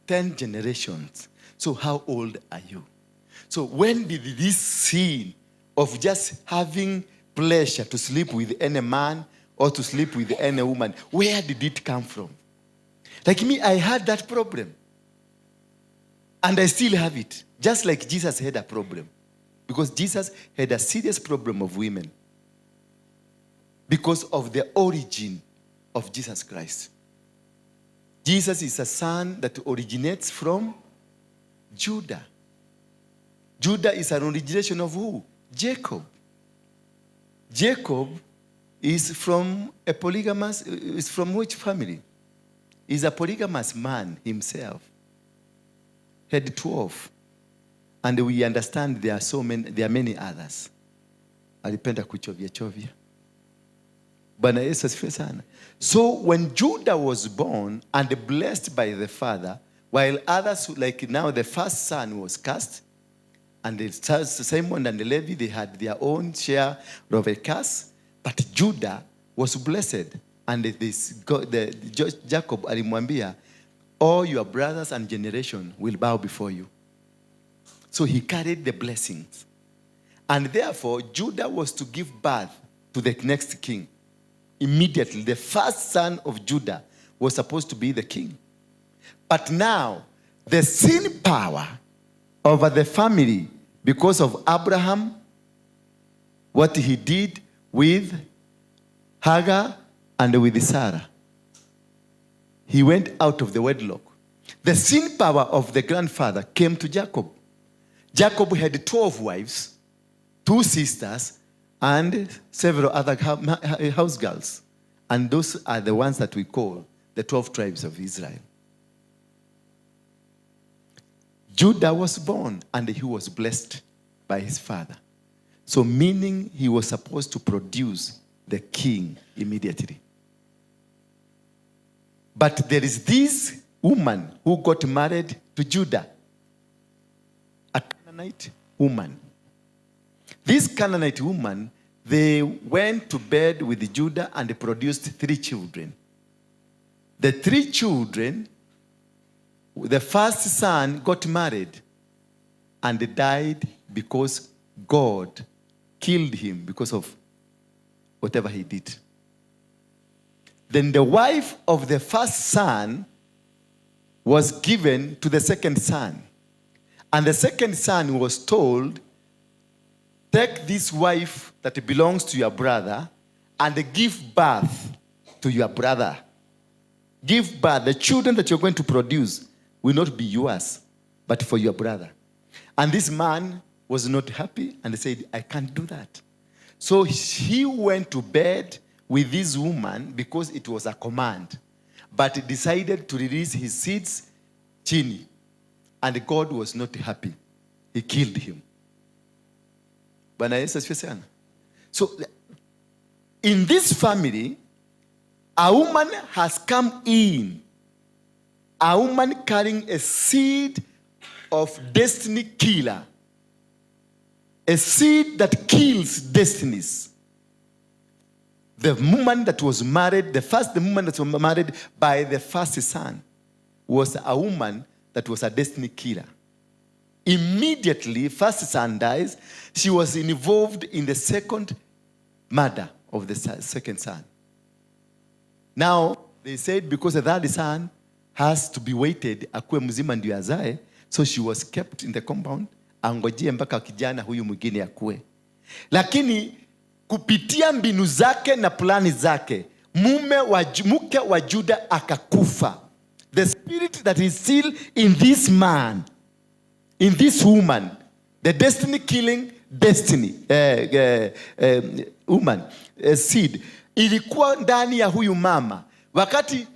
10 generations. So how old are you? So when did this sin of just having pleasure to sleep with any man or to sleep with any woman, where did it come from? Like me, I had that problem. And I still have it. Just like Jesus had a problem. Because Jesus had a serious problem of women. Because of the origin of Jesus Christ. Jesus is a son that originates from Judah. Judah is an origination of who? Jacob. Jacob is from a polygamous, is from which family? He's a polygamous man himself. Had 12. And we understand there are so many, there are many others. Alipenda kuchovya chovya. Bwana Yesu asifiwe sana. So when Judah was born and blessed by the father, while others, like now the first son was cast, and the Simon and the Levi, they had their own share of a curse, but Judah was blessed. And this, Jacob alimwambia, all your brothers and generation will bow before you. So he carried the blessings. And therefore, Judah was to give birth to the next king. Immediately, the first son of Judah was supposed to be the king. But now, the sin power over the family, because of Abraham, what he did with Hagar and with Sarah. He went out of the wedlock. The sin power of the grandfather came to Jacob. Jacob had 12 wives, 2 sisters, and several other house girls. And those are the ones that we call the 12 tribes of Israel. Judah was born and he was blessed by his father. So meaning he was supposed to produce the king immediately. But there is this woman who got married to Judah, a Canaanite woman. This Canaanite woman, they went to bed with Judah and they produced 3 children. The 3 children, the first son got married and died because God killed him because of whatever he did. Then the wife of the first son was given to the second son. And the second son was told, take this wife that belongs to your brother and give birth to your brother. Give birth. The children that you're going to produce will not be yours, but for your brother. And this man was not happy and said, I can't do that. So he went to bed with this woman because it was a command, but he decided to release his seeds, chini. And God was not happy. He killed him. Bwana Yesu asifiwe sana. So in this family, a woman has come in, a woman carrying a seed of destiny killer, a seed that kills destinies. The woman that was married, the first the woman that was married by the first son was a woman that was a destiny killer. Immediately, first son dies, she was involved in the second murder of the second son. Now, they said because the third son has to be waited, akuwe mzima ndio azae, so she was kept in the compound, angojee mpaka kijana huyu mwingine akue. Lakini kupitia mbinu zake na plani zake, mke wa Juda akakufa. The spirit that is still in this man, in this woman, the destiny killing destiny woman seed ilikuwa ndani ya huyu mama. Wakati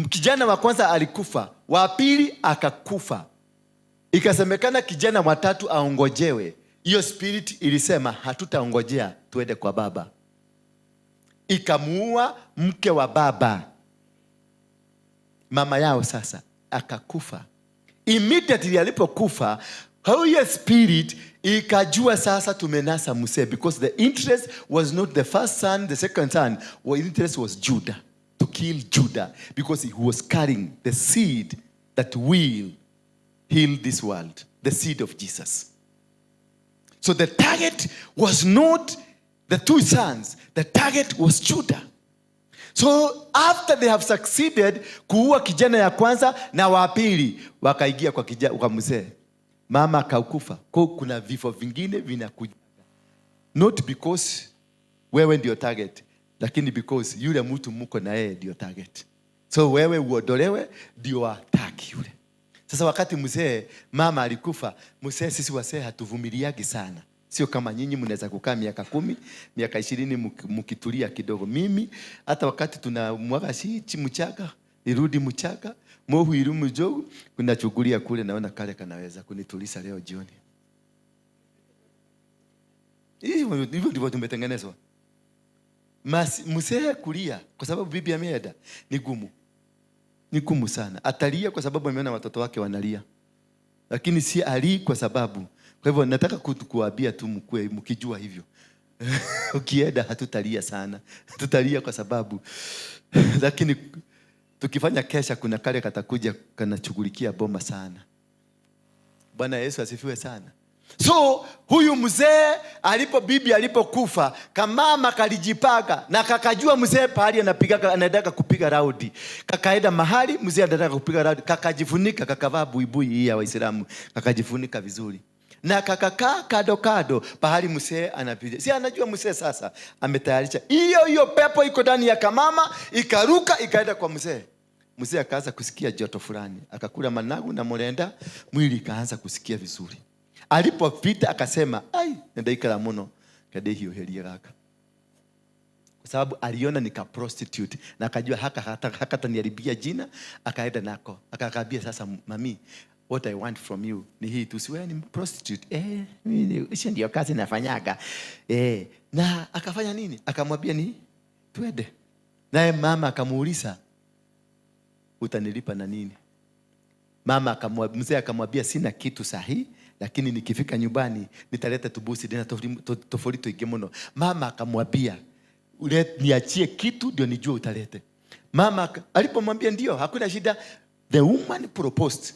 kijana wa kwanza alikufa, wa pili akakufa, ikasemekana kijana watatu aongojewe. Hiyo spirit ilisema hatutaongojea, tuende kwa baba. Ikamuua mke wa baba, mama yao sasa akakufa. Immediately alipokufa, huyo spirit ikajua sasa tumenasa msee, because the interest was not the first son, the second son, the interest was Judah, to kill Judah, because he was carrying the seed that will heal this world, the seed of Jesus. So the target was not the two sons, the target was Judah. So after they have succeeded kuua kijana ya kwanza na wa pili, wakaingia kwa mzee, mama akakufa. Kwa kuna vifo vingine vinakuja not because wewe ndio target, lakini because yule mtu mko na yeye ndio target. So wewe uondolewe ndio ataki yule. Sasa wakati mzee mama alikufa, mzee, sisi wazee hatuvumiliagi sana. Sio kama nyinyi mnaweza kukaa miaka 10, miaka 20 mkitulia kidogo. Mimi hata wakati tunamwaga shichi mchaka, irudi mchaka, mohu iru mjogu, kunachukulia kule naona kale kanaweza kunituliza leo jioni. Hivyo ndivyo tumetengenezwa. Mzee kulia kwa sababu bibi ameenda ni gumu. Ni gumu sana. Atalia kwa sababu ameona watoto wake wanalia. Lakini si alii kwa sababu. Kwa hivyo nataka kuambia tu mkue mkijua hivyo. Ukienda hatutalia sana. Tutalia kwa sababu. Lakini tukifanya kesha kuna kale katakuja kanachughulikia boma sana. Bwana Yesu asifiwe sana. So huyu mzee alipo bibi alipokufa, kamama kalijipanga na kakajua mzee pahali anapiga, anataka kupiga raudi. Kakaenda mahali mzee anataka kupiga raudi, kakajifunika, kakavaa buibui hii ya Waislamu, kakajifunika vizuri. Na kakakaa kado kado pahali mzee anapiga. Si anajua mzee sasa ametayarisha. Hiyo hiyo pepo iko ndani ya kamama, ikaruka ikaenda kwa mzee. Mzee akaanza kusikia joto fulani, akakula managu na murenda, mwili ikaanza kusikia vizuri. Alipopita akasema, ai, ndaikara muno kadehiyoheria gaka. Kwa sababu aliona ni ka prostitute na akajua hakataniharibia jina, akaenda nako. Akakabia sasa, mami, what I want from you ni hii tu, si wewe ni prostitute. Mimi hiyo ndio kazi nafanyaga. Na akafanya nini? Akamwambia ni twende. Naye mama akamuuliza, utanilipa na nini? Mama akamwambia, mzee akamwambia sina kitu sahihi, lakini nikifika nyumbani nitaleta tubusi tena tofauti tuingi muno. Mama akamwambia, niachie kitu ndio nijue utalete. Mama alipomwambia ndio, hakuna shida. The woman proposed.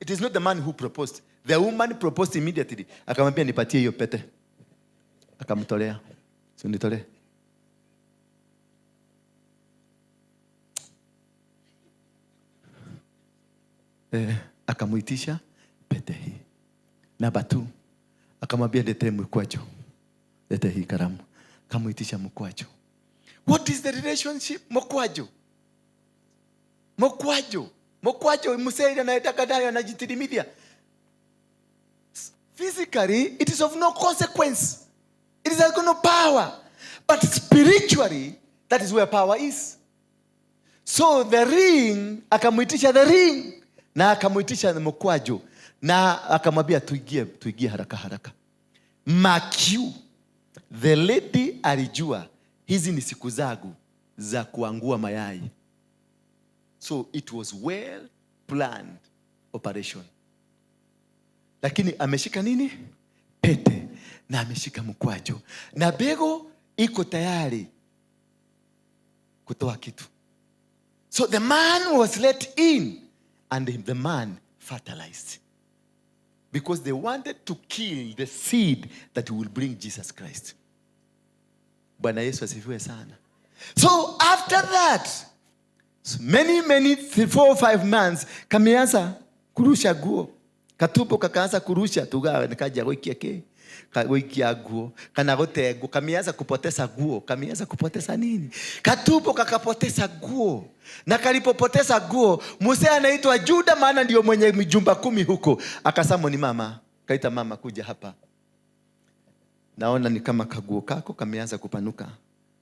It is not the man who proposed. The woman proposed immediately. Akamwambia nipatie hiyo pete. Akamtolea. Si unitolee. Akamuitisha pete hii. Namba 2, akamwambia lete mkwaju. Lete hii karamu. Akamuitisha mkwaju. What is the relationship? Mkwaju. Mkwaju. Mkwaju msee anayetaka nayo anajitirimithia. Physically it is of no consequence. It is of no power. But spiritually that is where power is. So the ring, akamuitisha the ring na akamuitisha mkwaju. Na akamwambia tuingie, tuingie haraka haraka. Makiu, the lady alijua hizi ni siku zangu za kuangua mayai. So it was well planned operation. Lakini ameshika nini? Pete, na ameshika mkwaju, na bego iko tayari kutoa kitu. So the man was let in, and the man fertilized, because they wanted to kill the seed that will bring Jesus Christ. Bwana Yesu asifiwe sana. So after that, so many, many, 4 or 5 months, kameanza kurusha guo. Katumbo kakaanza kurusha, tuga nikaja gwikia ki gwikia guo kana gutengwo, kameanza kupoteza guo, kameanza kupoteza nini, katumbo kakapoteza guo. Na kalipopoteza guo, mzee anaitwa Juda, maana ndio mwenye mijumba 10 huko, akasema ni mama, kaita mama, "Kuja hapa, naona ni kama kaguo kako kameanza kupanuka."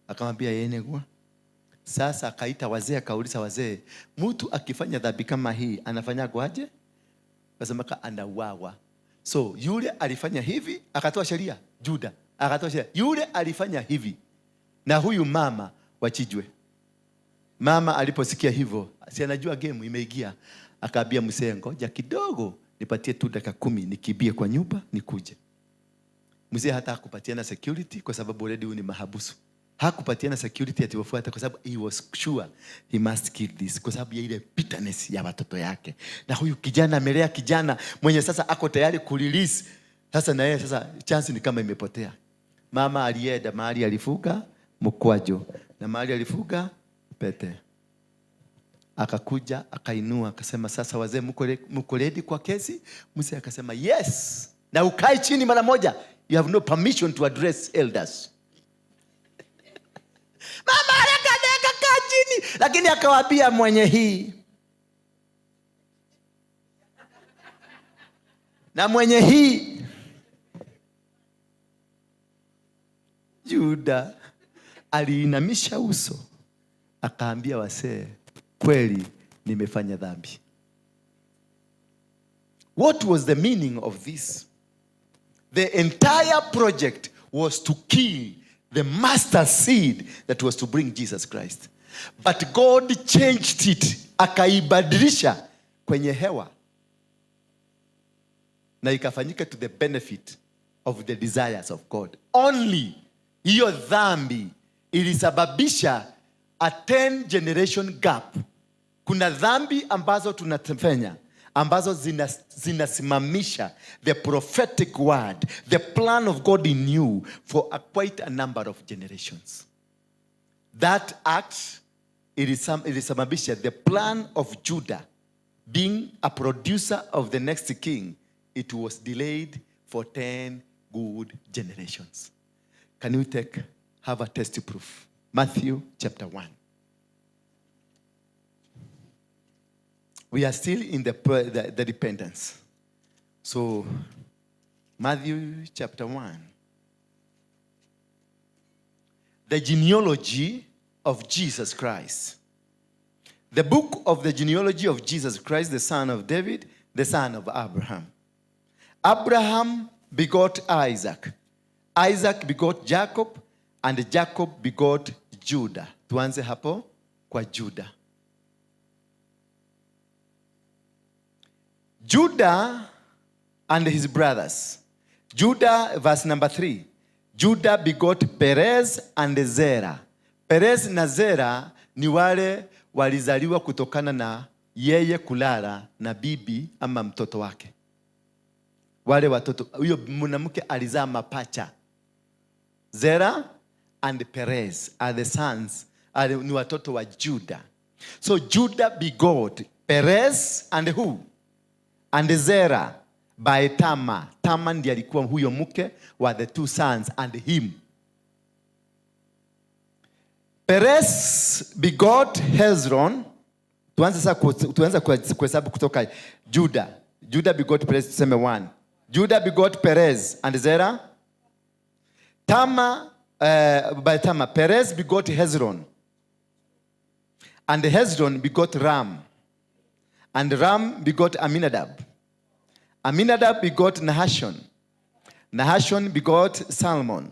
Akamwambia yeye gua. Sasa akaita wazee, akauliza wazee, "Mtu akifanya dhambi kama hii anafanyagwaje?" Kasema anauawa. So yule alifanya hivi, akatoa sheria. Juda akatoa sheria, yule alifanya hivi na huyu mama wachinjwe. Mama aliposikia hivyo, si anajua game imeingia, akaambia mzee, "Ngoja kidogo, nipatie tu dakika 10 nikimbie kwa nyumba nikuje." Mzee hata hakupatiana security kwa sababu already huyu ni mahabusu. Hakupatiana security ati wafuate kwa sababu he was sure he must kill this, kwa sababu ya ile bitterness ya watoto yake. Na huyu kijana amelea kijana mwenye sasa ako tayari kurelease. Sasa na yeye sasa chance ni kama imepotea. Mama alienda mahali alifuga mkwajo na mahali alifuga pete. Akakuja akainua akasema, "Sasa wazee, mko ready kwa kesi?" Mzee akasema, "Yes." "Na ukae chini mara moja. You have no permission to address elders." Mama haraka kaa chini, lakini akawaambia, "Mwenye hii na mwenye hii." Juda aliinamisha uso akaambia wasee, "Kweli nimefanya dhambi." What was the meaning of this? The entire project was to kill the mustard seed that was to bring Jesus Christ. But God changed it, akaibadilisha kwenye hewa na ikafanyika to the benefit of the desires of God. Only hiyo dhambi ilisababisha a 10 generation gap. Kuna dhambi ambazo tunafanya ambazo zinasimamisha the prophetic word, the plan of God in you for quite a number of generations. That act ilisababisha the plan of Judah being a producer of the next king. It was delayed for 10 good generations. Can you take have a test proof? Matthew chapter 1. We are still in the repentance. So, Matthew chapter 1. The genealogy of Jesus Christ. The book of the genealogy of Jesus Christ, the son of David, the son of Abraham. Abraham begot Isaac. Isaac begot Jacob, and Jacob begot Judah. Tuanze hapo kwa Judah. Judah and his brothers. Judah, verse number 3. Judah begot Perez and Zerah. Perez na Zerah ni wale walizaliwa kutokana na yeye kulala na bibi ama mtoto wake. Wale watoto, huyo mwanamke alizaa mapacha. Zerah and Perez are the sons, ni watoto wa Judah. So Judah begot Perez and who? And Zerah by Tamar. Tamar ndiye alikuwa huyo mke wa the two sons and him. Perez begot Hezron. Tuanze sasa tuanze kuhesabu kutoka Judah. Judah begot Perez, tuseme one. Judah begot Perez and Zerah. Tamar, by Tamar, Perez begot Hezron. And Hezron begot Ram. And Ram begot Aminadab. Aminadab begot Nahashon. Nahashon begot Salmon.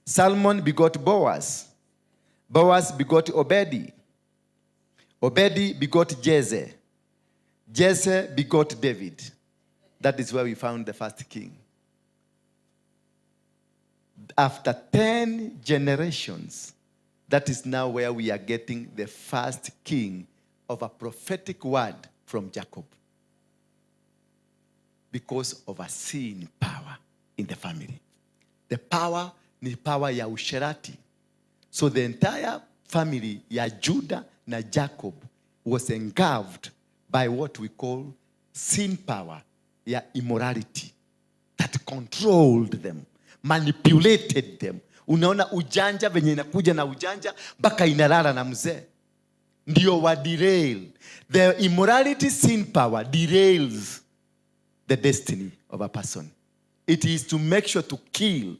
Salmon begot Boaz. Boaz begot Obedi. Obedi begot Jesse. Jesse begot David. That is where we found the first king. After 10 generations, that is now where we are getting the first king of a prophetic word from Jacob. Because of a sin power in the family. The power ni power ya usherati. So the entire family ya Judah na Jacob was engulfed by what we call sin power ya immorality that controlled them, manipulated them. Unaona ujanja venye inakuja na ujanja mpaka inalala na mzee. Ndio wa derail. The immorality sin power derails the destiny of a person. It is to make sure to kill.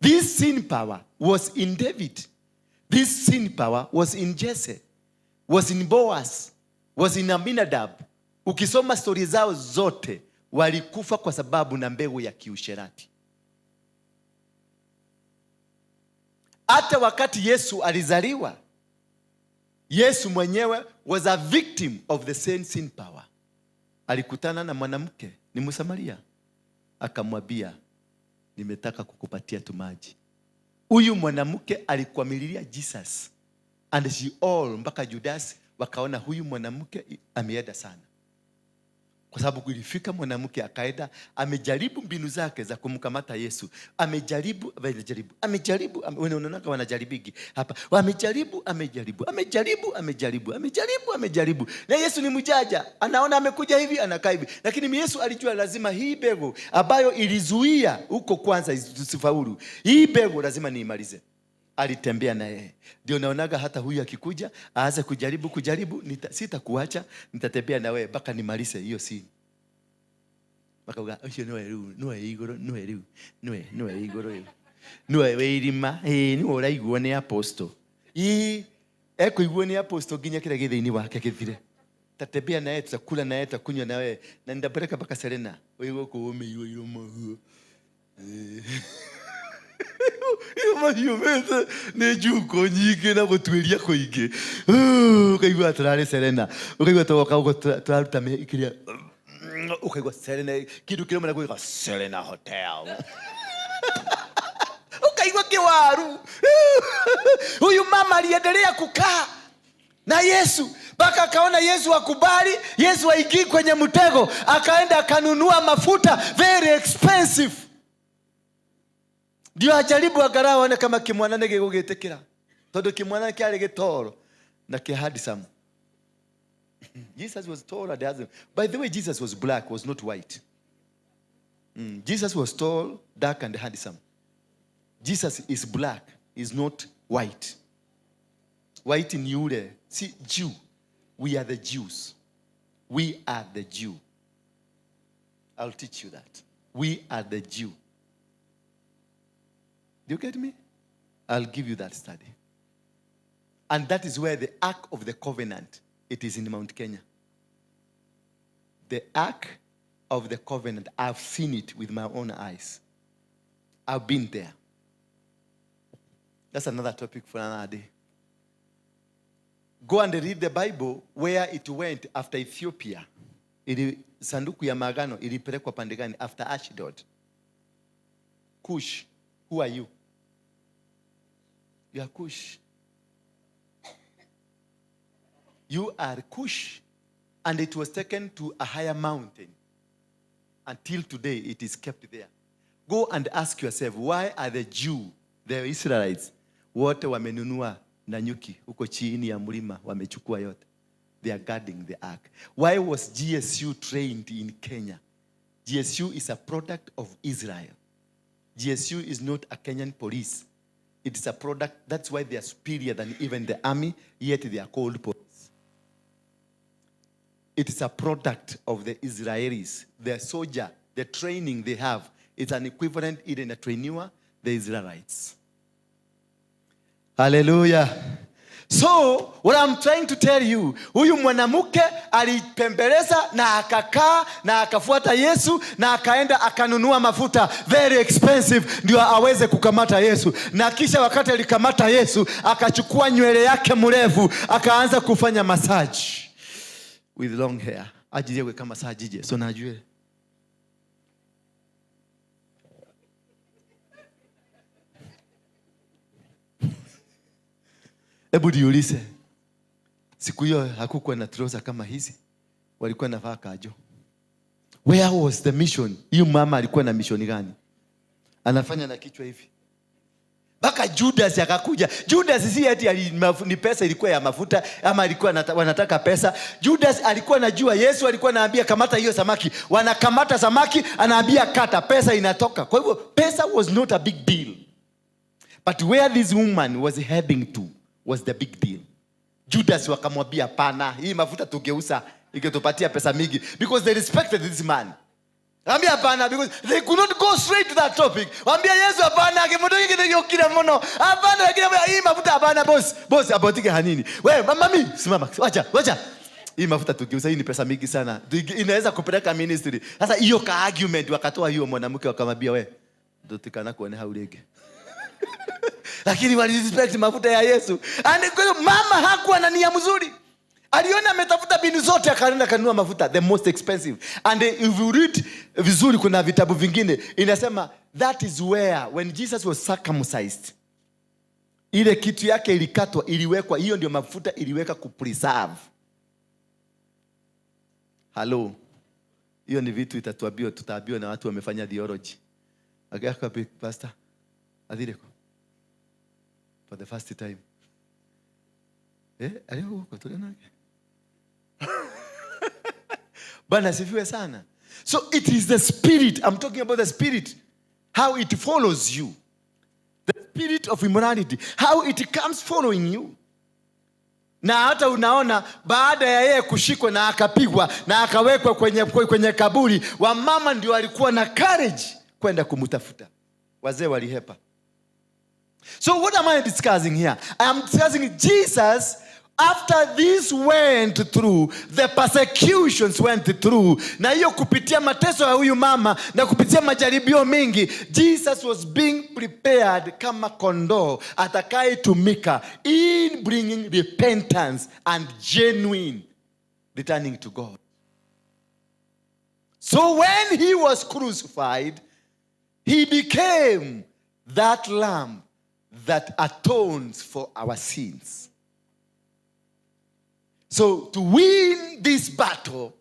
This sin power was in David. This sin power was in Jesse, was in Boaz, was in Aminadab. Ukisoma stori zao zote, walikufa kwa sababu na mbegu ya kiusherati. Hata wakati Yesu alizaliwa, Yesu mwenyewe was a victim of the same sin power. Alikutana na mwanamke, ni Msamaria, akamwambia, nimetaka kukupatia tu maji. Huyu mwanamke alikwamililia Jesus and she all mpaka Judas wakaona huyu mwanamke ameenda sana. Kwa sababu ilifika mwanamke akaenda, amejaribu mbinu zake za kumkamata Yesu. Amejaribu, amejaribu, amejaribu, unaona kama wanajaribigi hapa. Amejaribu, amejaribu, amejaribu, amejaribu, amejaribu, amejaribu. Na Yesu ni mjanja, anaona amekuja hivi, anakaa hivi. Lakini Yesu alijua lazima hii mbegu ambayo ilizuia huko kwanza isifaulu, hii mbegu lazima niimalize. Alitembea na yeye. Ndio naonaga hata huyu akikuja aanze kujaribu kujaribu, sitakuacha, nitatembea na wewe mpaka nimalize hiyo sini. Mpaka ucio niwe riu, niwe iguru, niwe riu, niwe, niwe iguru riu. Niwe wirima, niwe uraiguo ni apostle. Ii, ekuiguo ni apostle nginya kila githiini wake githire. Tatembea na yeye, tutakula na yeye, tutakunywa na wewe, na nitapeleka mpaka Serena. Wewe uko umeirwa iromo. Mahiũ mete nĩ njuko nyingĩ na gũtuĩria kũingĩ. Ũkaigua tũrarĩ Serena, ũkaigua tũgoka ũguo tũraruta kĩrĩa, ũkaigua Serena, kĩndũ kĩrĩa gwĩka Serena Hotel. Ũkaigua kĩwaru. Huyu mama aliendelea kukaa na Yesu mpaka akaona Yesu akubali, Yesu aingie kwenye mtego, akaenda akanunua mafuta very expensive. Ndio ajaribu angalau aone kama kimwana nĩ gĩgũgĩtĩkĩra. Tondũ kimwana kĩarĩ gĩtoro na kĩ handsome. Jesus was tall and handsome. By the way, Jesus was black, was not white. Jesus was tall, dark and handsome. Jesus is black, is not white. White ni yule, si Jew. We are the Jews. We are the Jew. I'll teach you that. We are the Jew. Do you get me? I'll give you that study. And that is where the Ark of the Covenant, it is in Mount Kenya. The Ark of the Covenant, I've seen it with my own eyes. I've been there. That's another topic for another day. Go and read the Bible where it went after Ethiopia. Ili, sanduku ya maagano ilipelekwa pande gani after Ashdod. Cush, who are you? You are Cush. You are Cush. And it was taken to a higher mountain. Until today, it is kept there. Go and ask yourself, why are the Jew, the Israelites, wote wamenunua na nyuki huko chini ya mlima, wamechukua yote. They are guarding the ark. Why was GSU trained in Kenya? GSU is a product of Israel. GSU is not a Kenyan police. It is a product. That's why they are superior than even the army, yet they are called police. It is a product of the Israelis. Their soldier, the training they have, it's an equivalent in a trainer, the Israelites. Hallelujah. So what I'm trying to tell you, huyu mwanamke alipembeleza na akakaa na akafuata Yesu na akaenda akanunua mafuta very expensive ndio aweze kukamata Yesu. Na kisha wakati alikamata Yesu, akachukua nywele yake mrefu akaanza kufanya massage with long hair. Ajiye kama massage je, so najue. Hebu jiulize, siku hiyo hakukuwa na trouser kama hizi, walikuwa navaa kajo. Where was the mission? Hiyo mama alikuwa na mission gani? Anafanya na kichwa hivi mpaka Judas akakuja. Judas si ati ni pesa ilikuwa ya mafuta ama alikuwa wanataka pesa. Judas alikuwa anajua Yesu alikuwa anaambia kamata hiyo samaki, wanakamata samaki, anaambia kata, pesa inatoka. Kwa hivyo pesa was not a big deal, but where this woman was heading to was the big deal. Judas wakamwambia hapana, hii mafuta tugeusa ingetupatia pesa mingi, because they respected this man. Ambia hapana, because they could not go straight to that topic. Ambia Yesu hapana, kimoto hiki ndio kila mono. Hapana, lakini hii mafuta hapana, boss. Boss abotike hanini. Wewe mama simama. Wacha, wacha. Hii mafuta tugeusa, hii ni pesa mingi sana. Inaweza kupeleka ministry. Sasa hiyo ka argument wakatoa hiyo mwanamke wakamwambia wewe ndotikana kuone haulege. Lakini walirespect mafuta ya Yesu. And kwa hiyo mama hakuwa na nia mzuri. Aliona ametafuta mbinu zote akaenda kanunua mafuta the most expensive. And if you read vizuri kuna vitabu vingine inasema that is where when Jesus was circumcised, ile kitu yake ilikatwa, iliwekwa, hiyo ndio mafuta iliweka kupreserve. Hello. Hiyo ni vitu itatuambiwa, tutaambiwa na watu wamefanya theology. Akaka pastor athireko for the first time. Alio huko tuliona. Bwana asifiwe sana. So it is the spirit. I'm talking about the spirit. How it follows you. The spirit of immorality. How it comes following you. Na hata unaona baada ya yeye kushikwa na akapigwa na akawekwa kwenye kaburi, wamama ndio walikuwa na courage kwenda kumtafuta. Wazee walihepa. So what am I discussing here? I am discussing Jesus after this went through, the persecutions went through, na hiyo kupitia mateso ya huyu mama na kupitia majaribio mengi, Jesus was being prepared kama kondoo atakayetumika in bringing repentance and genuine returning to God. So when he was crucified, he became that lamb that atones for our sins. So to win this battle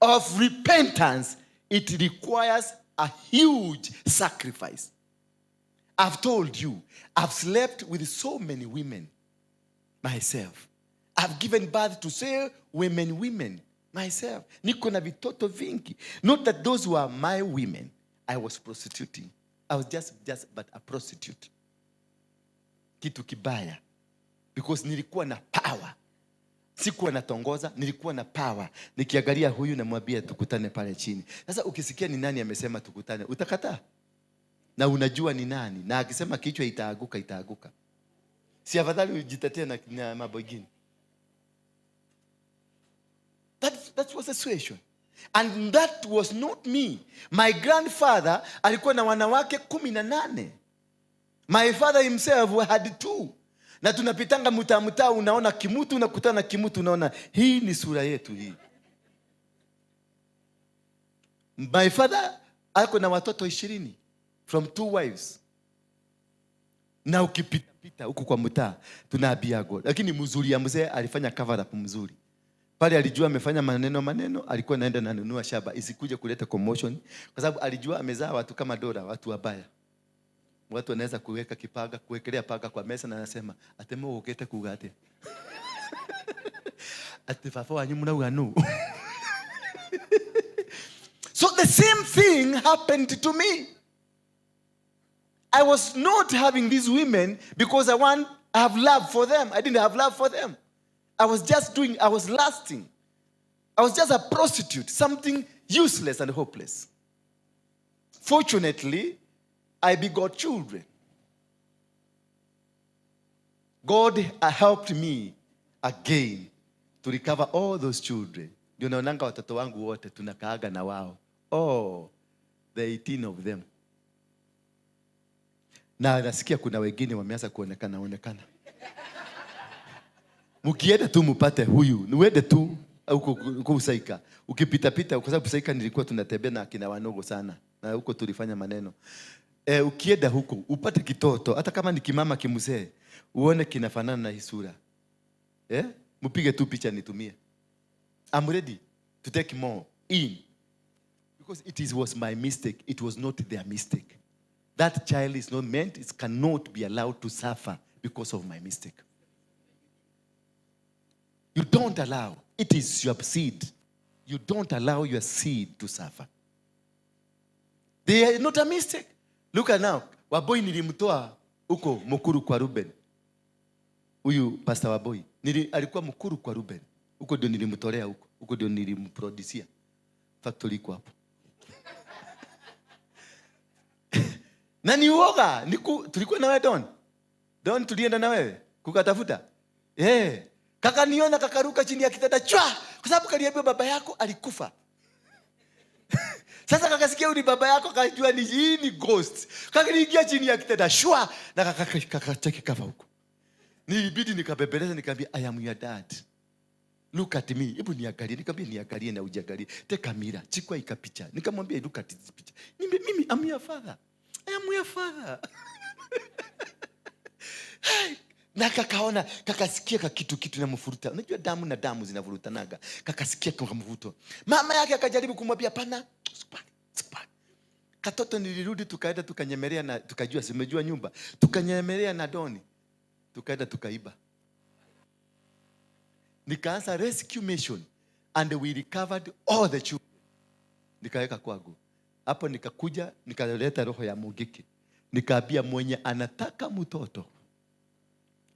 of repentance, it requires a huge sacrifice. I've told you, I've slept with so many women myself. I've given birth to say women myself. Niko na vitoto vingi. Not that those were my women. I was prostituting. I was just but a prostitute. Kitu kibaya. Because nilikuwa na power. Sikuwa natongoza, nilikuwa na power. Nikiangalia huyu namwambia tukutane pale chini. Sasa ukisikia ni nani amesema tukutane, utakataa? Na unajua ni nani. Na akisema kichwa itaaguka, itaaguka. Si afadhali ujitetee na mambo mengine. That was the situation. And that was not me. My grandfather alikuwa na wanawake 18. My father himself had 2. Na tunapitanga mtaa mtaa, unaona kimutu, unakutana na kimutu, unaona hii ni sura yetu hii. My father alikuwa na watoto 20 from 2 wives. Na ukipita pita huku kwa mtaa tunaambiago, lakini mzuri ya mzee alifanya cover up mzuri. Pale alijua amefanya maneno maneno, alikuwa anaenda nanunua shaba isikuje kuleta commotion, kwa sababu alijua amezaa watu kama Dora, watu wabaya. Watu wanaweza kuweka kipaga, kuwekelea paga kwa meza na anasema atemo ukete kugate. Ati fafa wanyu mnauga no. So the same thing happened to me. I was not having these women because I have love for them. I didn't have love for them. I was just doing, I was lusting. I was just a prostitute, something useless and hopeless. Fortunately, I begot children. God helped me again to recover all those children. Ndio naonanga watoto wangu wote tunakaaga na wao. Oh, the 18 of them. Na nasikia kuna wengine wameanza kuonekana onekana. Mkienda tu mpate huyu, niwende tu huko huko Usaika. Ukipita pita, kwa sababu Usaika nilikuwa tunatembea na akina Wanogo sana. Na huko tulifanya maneno. Ukienda huko upate kitoto, hata kama ni kimama kimzee, uone kinafanana na hii sura. Mpige tu picha nitumie. I'm ready to take more in. Because it was my mistake. It was not their mistake. That child is not meant, it cannot be allowed to suffer because of my mistake. You don't allow. It is your seed. You don't allow your seed to suffer. They are not a mistake. Look at now. Waboi nilimtoa huko Mukuru kwa Ruben. Huyu Pastor Waboi. Alikuwa Mukuru kwa Ruben. Huko ndio nilimtolea huko. Huko ndio nilimproducia. Factory iko hapo. Na ni uoga. Tulikuwa na wewe Don. Don tulienda na wewe kukatafuta. Kaka niona kakaruka chini ya kitanda chwa, kwa sababu kaliambiwa baba yako alikufa. Sasa kakasikia huyu ni baba yako, akajua ni hii ni ghost. Kakaingia chini ya kitanda shwa na kakacheki kava huko. Nilibidi nikabebeleza, nikamwambia I am your dad. Look at me. Hebu niangalie. Nikamwambia niangalie na ujiangalie. Take a mirror. Chukua ikapicha. Nikamwambia look at this picture. Mimi I'm your father. I am your father. Na kakaona, kakasikia kitu kitu inamfuruta. Unajua damu na damu zinavurutanaga. Kakasikia kamvuto. Mama yake akajaribu kumwambia hapana, usikubali, usikubali. Katoto nilirudi tukaenda tukanyemelea na tukajua simejua nyumba. Tukanyemelea na Doni. Tukaenda tukaiba. Nikaanza rescue mission and we recovered all the children. Nikaweka kwangu. Hapo nikakuja nikaleta roho ya Mungiki. Nikaambia mwenye anataka mtoto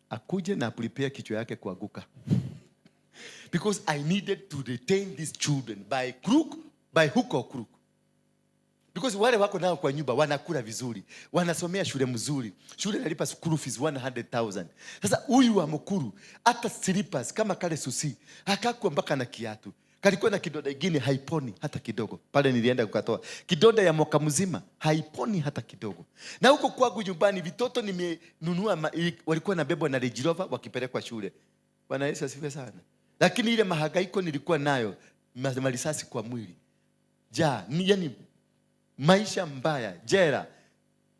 akuje na prepare kichwa yake kuanguka. Because I needed to retain these children by crook, by hook or crook. Because wale wako nao kwa nyumba wanakula vizuri, wanasomea shule mzuri. Shule inalipa school fees 100,000. Sasa huyu wa Mukuru hata slippers kama kale susi, hakakuwa mpaka na kiatu. Kalikuwa na kidonda kingine haiponi hata kidogo. Pale nilienda kukatoa. Kidonda ya mwaka mzima haiponi hata kidogo. Na huko kwangu nyumbani vitoto nimenunua, walikuwa nabebwa na Range Rover wakipelekwa shule. Bwana Yesu asifiwe sana. Lakini ile mahangaiko nilikuwa nayo, marisasi kwa mwili. Ja, ni yani maisha mbaya, jela.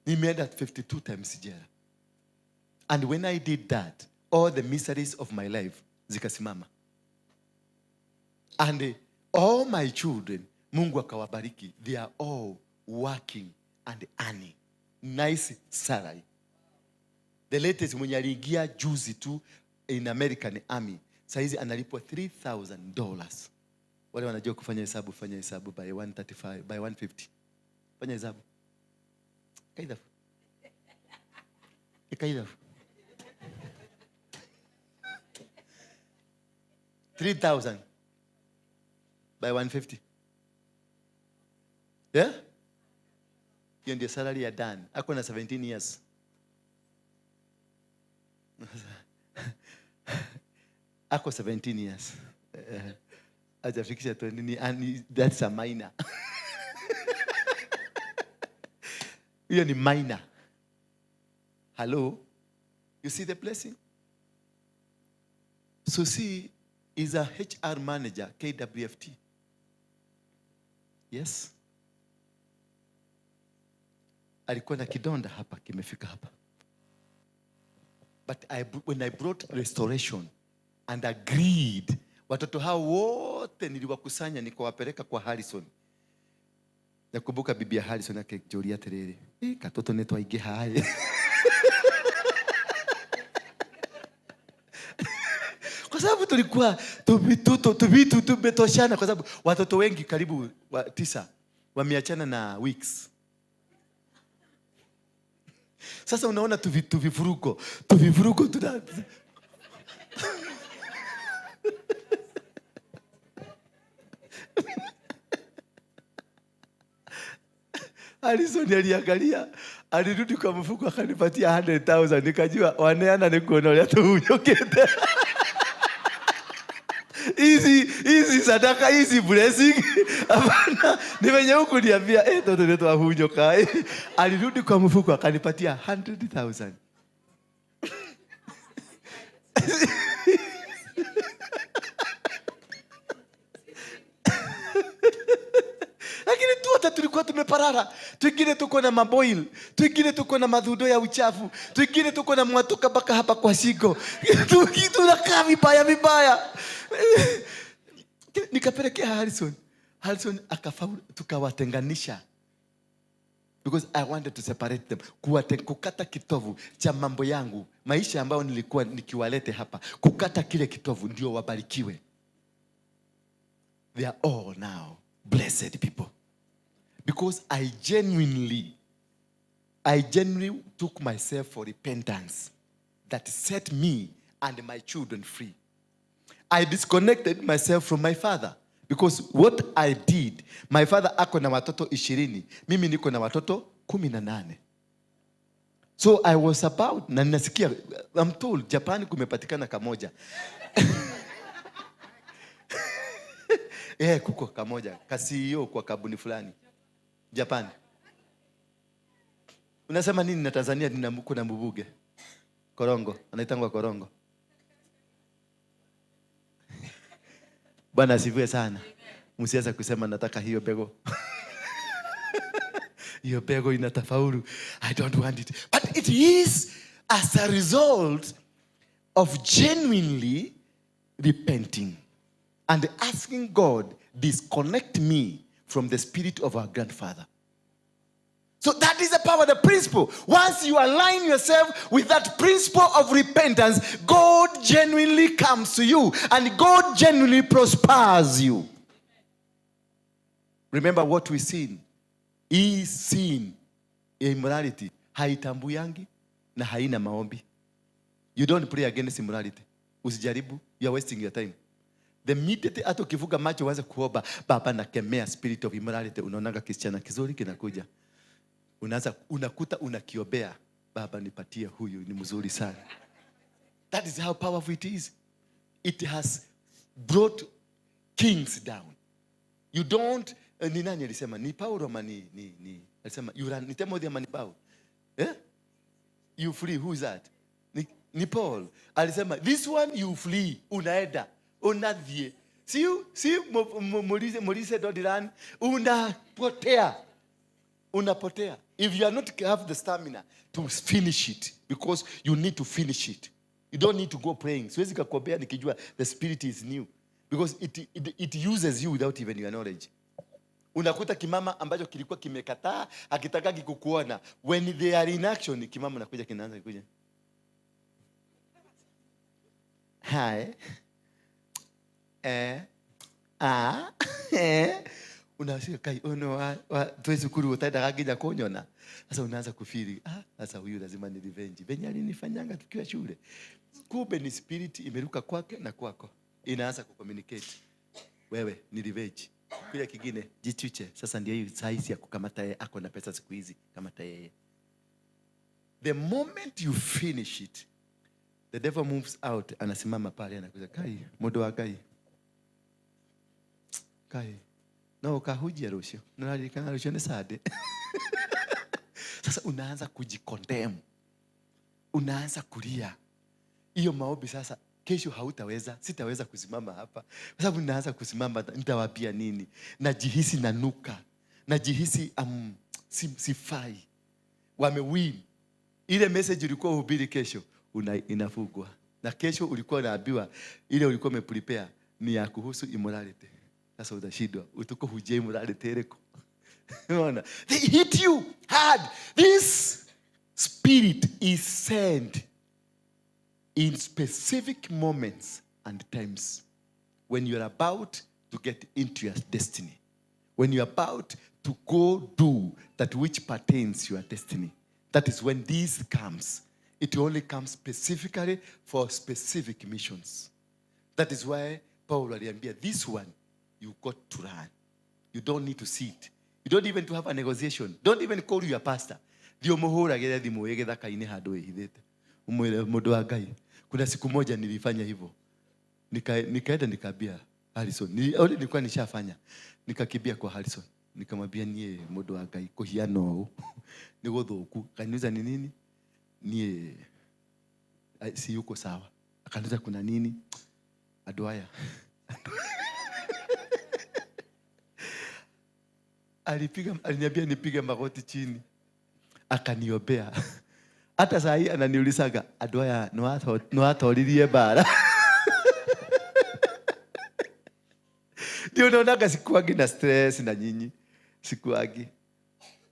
Nimeenda 52 times jela. And when I did that, all the miseries of my life zikasimama. And all my children, Mungu akawabariki, they are all working and earning nice salary. The latest mwenye aliingia juzi tu in American Army, saizi analipwa $3,000. Wale wanajua kufanya hesabu, fanya hesabu by 135, by 150. Fanya hesabu. Kaidhafu. Kaidhafu. 3,000 by 150. Yeah? Hiyo ndio salary ya Dan. Ako na 17 years. Ako 17 years. Hajafikisha 20, and that's a minor. Hiyo ni minor. Hello? You see the blessing? Susi is a HR manager, KWFT. Yes. Alikuwa na kidonda hapa, kimefika hapa. But when I brought restoration and agreed, watoto hao wote niliwakusanya nikawapeleka kwa Harrison. Nakumbuka bibi ya Harrison akijoria terere. Katoto neto ainge haye. Kwa sababu tulikuwa tubitu tumetoshana, kwa sababu watoto wengi karibu 9 wameachana na weeks. Sasa unaona tuvifuruko tuna Harrison aliangalia Alirudi kwa mfuko akanipatia 100,000, nikajua waneana ni kuona uria tuhunyukite. Hizi sadaka, hizi blessing. Hapana, ni venye huku niambia, toto ndio twahunyuka. Alirudi kwa mfuko akanipatia 100,000. Lakini tu hata tulikuwa tumeparara. Twingine tuko na maboil, twingine tuko na madhudo ya uchafu, twingine tuko na mwatuka mpaka hapa kwa shingo. Tunakaa vibaya vibaya. Nikapelekea Harrison. Harrison akafaulu, tukawatenganisha. Because I wanted to separate them. Kukata kitovu cha mambo yangu, maisha ambayo nilikuwa nikiwalete hapa, kukata kile kitovu ndio wabarikiwe. They are all now blessed people. Because I genuinely took myself for repentance that set me and my children free. I disconnected myself from my father. Because what I did, my father ako na watoto 20, mimi niko na watoto 18. So I was about, na ninasikia, I'm told, Japan kumepatikana kamoja. Kuko kamoja, ka CEO kwa kampuni fulani. Japan. Unasema nini na Tanzania kuna mbubuge? Korongo, anaitangwa Korongo. Bwana asifiwe sana. Msianze kusema nataka hiyo bego. Hiyo bego inatafaulu. I don't want it. But it is as a result of genuinely repenting and asking God, disconnect me from the spirit of our grandfather. So that is the power, the principle. Once you align yourself with that principle of repentance, God genuinely comes to you and God genuinely prospers you. Remember what we seen. Hii sin ya immorality haitambuyangi na haina maombi. You don't pray against immorality. Usijaribu, you are wasting your time. The minute hata ukivuka macho uanze kuomba, Baba nakemea spirit of immorality, unaonanga kisichana kizuri kinakuja. Unaanza, unakuta unakiobea, Baba nipatie huyu ni mzuri sana. That is how powerful it is. It has brought kings down. You don't, ni nani alisema? Ni Paulo ama ni alisema you run, ni Timothy ama ni Paulo? You flee, who is that? Ni Paul. Alisema this one you flee, unaenda, unathie. See you, see Molise don't run, unapotea. Unapotea. If you are not have the stamina to finish it, because you need to finish it. You don't need to go praying. Siwezi kukuombea nikijua the spirit is new. Because it uses you without even your knowledge. Unakuta kimama ambacho kilikuwa kimekataa, hakitaka kukuona. When they are in action, kimama nakuja kinaanza kuja. Hi. A. Unasikia kai, oh no, tuwe sukuru utaenda nginya kunyona. Sasa unaanza kufeel, sasa huyu lazima ni revenge. Venye alinifanyanga tukiwa shule. Kumbe ni spirit imeruka kwake na kwako. Inaanza kucommunicate. Wewe ni revenge. Kile kingine jichuche. Sasa ndio hiyo size ya kukamata yeye, ako na pesa siku hizi, kamata yeye. The moment you finish it, the devil moves out, anasimama pale anakuja, kai, modo wa kai. Kai. No, ukahujia rucio. Unaririkana rucio ni Sunday. Sasa unaanza kujicondemn. Unaanza kulia. Hiyo maombi sasa kesho hautaweza, sitaweza kusimama hapa. Kwa sababu ninaanza kusimama, nitawaambia nini? Najihisi nanuka. Najihisi sifai. Wamewin. Ile message ulikuwa uhubiri kesho, inafugwa. Na kesho ulikuwa unaambiwa ile ulikuwa umeprepare ni ya kuhusu immorality. Sasa utashindwa. Utuko hujai immorality ereko. Unaona? They hit you hard. This spirit is sent in specific moments and times when you're about to get into your destiny, when you're about to go do that which pertains to your destiny. That is when this comes. It only comes specifically for specific missions. That is why Paul aliambia, this one, you got to run. You don't need to sit. You don't even to have a negotiation. Don't even call your pastor. Thiĩ ũmũhũragĩre thimũ wĩ gĩthaka-inĩ handũ wĩhithĩte, umwĩre, "Mũndũ wa Ngai, kuna siku moja nilifanya hivyo, nikaenda nikaambia Harrison." Already nilikuwa nishafanya. Nikakimbia kwa Harrison, nikamwambia, "Nie mũndũ wa Ngai, kũhiana ũũ nĩ gũthũku." Akaniuliza, "Ni nini?" "Nie si yuko sawa." Akaniuliza, "Kuna nini?" "Andũ aya." Aliniambia nipige magoti chini, akaniombea. Hata saa hii ananiulizaga, "Andũ aya nĩwatoririe mbara?" Ndio unaonaga sikuagi na stress na nyinyi, sikuagi.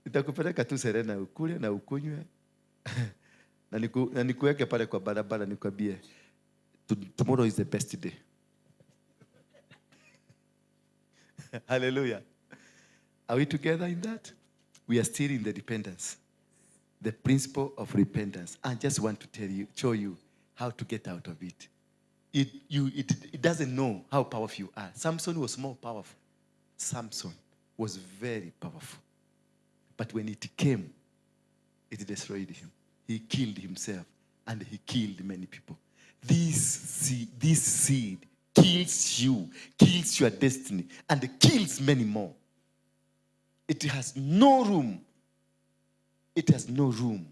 Nitakupeleka tu Serena ukule na ukunywe na nikuweke pale kwa barabara nikwambie, "Tomorrow is the best day." Hallelujah. Are we together in that? We are still in the repentance. The principle of repentance. I just want to show you how to get out of it. It doesn't know how powerful you are. Samson was more powerful. Samson was very powerful. But when it came, it destroyed him. He killed himself and he killed many people. This seed kills you, kills your destiny, and kills many more. It has no room. It has no room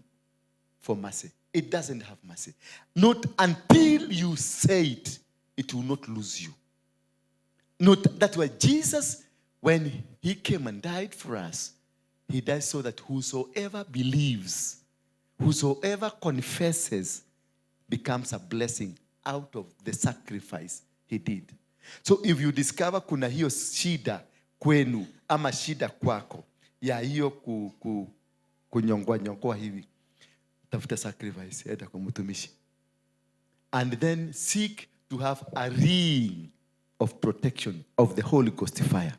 for mercy. It doesn't have mercy. Not until you say it, it will not lose you. Not that way. Jesus, when he came and died for us, he died so that whosoever believes, whosoever confesses, becomes a blessing out of the sacrifice he did. So if you discover kuna hiyo shida kwenu ama shida kwako ya hiyo kunyongwa nyongwa hivi, tafuta sacrifice, enda kwa mtumishi. And then seek to have a ring of protection of the Holy Ghost fire.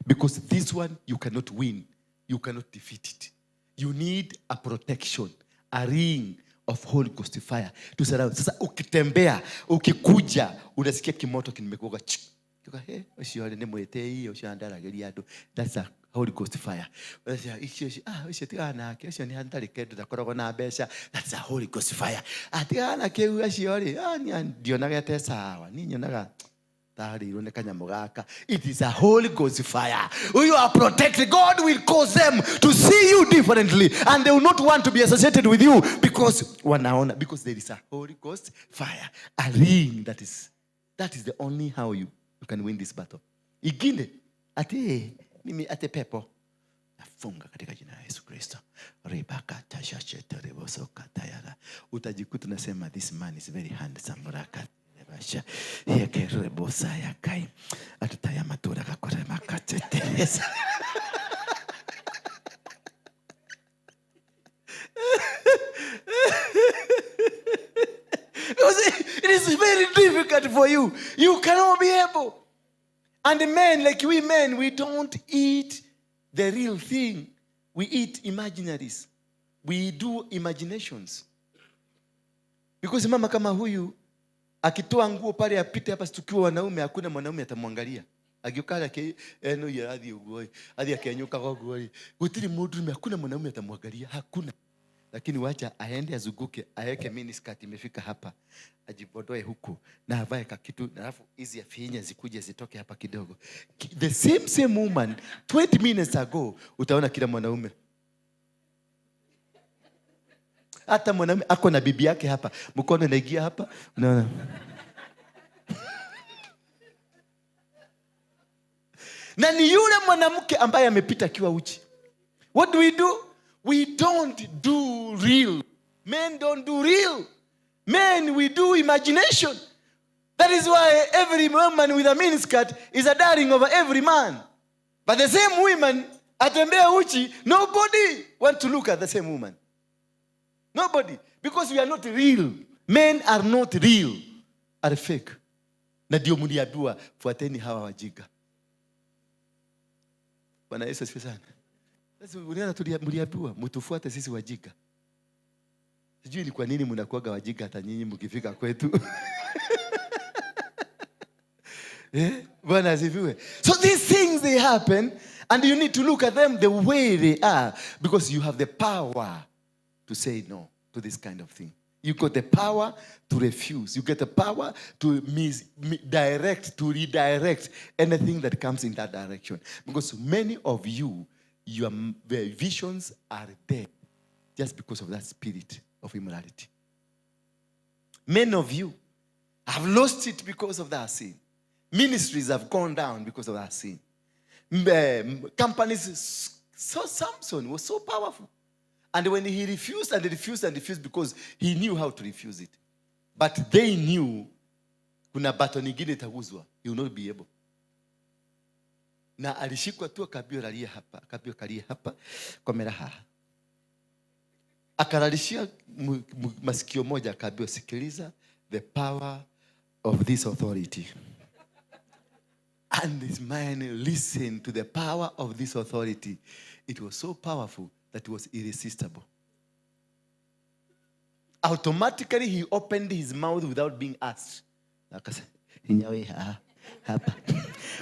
Because this one you cannot win, you cannot defeat it. You need a protection, a ring of Holy Ghost fire to surround. Sasa ukitembea, ukikuja, unasikia kimoto kimekuwa chik. Kika, "Hey, ucio ni mwitei, ucio andarageria andu." That's a Holy Ghost fire. Unasikia, "Icio, icio, ucio tigana nake, ucio ni andarĩ kĩndũ, ndakoragwo na mbeca." That's a Holy Ghost fire. "Ah, tigana na kĩu, acio rĩ, ni ndionaga te sawa, ni nyonaga tarĩirwo nĩ kanyamũ gaka." It is a Holy Ghost fire. You are protected. God will cause them to see you differently, and they will not want to be associated with you because wanaona, because there is a Holy Ghost fire, a ring that is the only how you can win this battle. Ingine ati mimi ati pepo nafunga katika jina la Yesu Kristo. Ribaka tashashe tereboso katayara. Utajikuta unasema, "This man is very handsome." Raka basha yeke rebosa yakai atutaya matura kakore makateteresa. Because it is very difficult for you. You cannot be able. And the men, like we men, we don't eat the real thing. We eat imaginaries. We do imaginations. Because mama kama huyu akitoa nguo pale apite hapa tukiwa wanaume, hakuna mwanaume atamwangalia. Agĩũka ake eno ya athiĩ ũguo ĩ, athiĩ akĩenyũkaga ũguo ĩ, gũtirĩ mũndũrũme, hakuna mwanaume atamwangalia, hakuna. Lakini wacha aende azunguke, aeke miniskirt imefika hapa, ajipodoe huku na avae kakitu, na alafu hizi afinye zikuje zitoke hapa kidogo. The same woman 20 minutes ago, utaona kila mwanaume, hata mwanaume ako na bibi yake hapa, mkono inaingia hapa, unaona. Na ni yule mwanamke ambaye amepita akiwa uchi. What do we do? We don't do real. Men don't do real. Men, we do imagination. That is why every woman with a miniskirt is a darling over every man. But the same women atembea uchi, nobody want to look at the same woman. Nobody. Because we are not real. Men are not real. Are fake. Na ndio mliambiwa fuateni hawa wajinga. Bwana Yesu asifiwe sana. Sasa uliona mliambiwa mtufuate sisi wajinga. Sijui ni kwa nini mnakuwaga wajinga hata nyinyi mkifika kwetu. Bwana asifiwe. So these things, they happen, And you need to look at them the way they are, because you have the power to say no to this kind of thing. You got the power to refuse. You get the power to direct, to redirect anything that comes in that direction. Because many of you, your visions are dead just because of that spirit of immorality. Many of you have lost it because of that sin. Ministries have gone down because of that sin. Companies, so Samson was so powerful. And when he refused and refused and refused, because he knew how to refuse it. But they knew, kuna bato nyingine itaguzwa, he will not be able. Na alishikwa tu akaambiwa lalia hapa, akaambiwa kalia hapa, komera haha. Akalalishia masikio moja, akaambiwa sikiliza the power of this authority. And this man listened to the power of this authority. It was so powerful that it was irresistible. Automatically, he opened his mouth without being asked. Akasema, Nyawe, ha, hapa.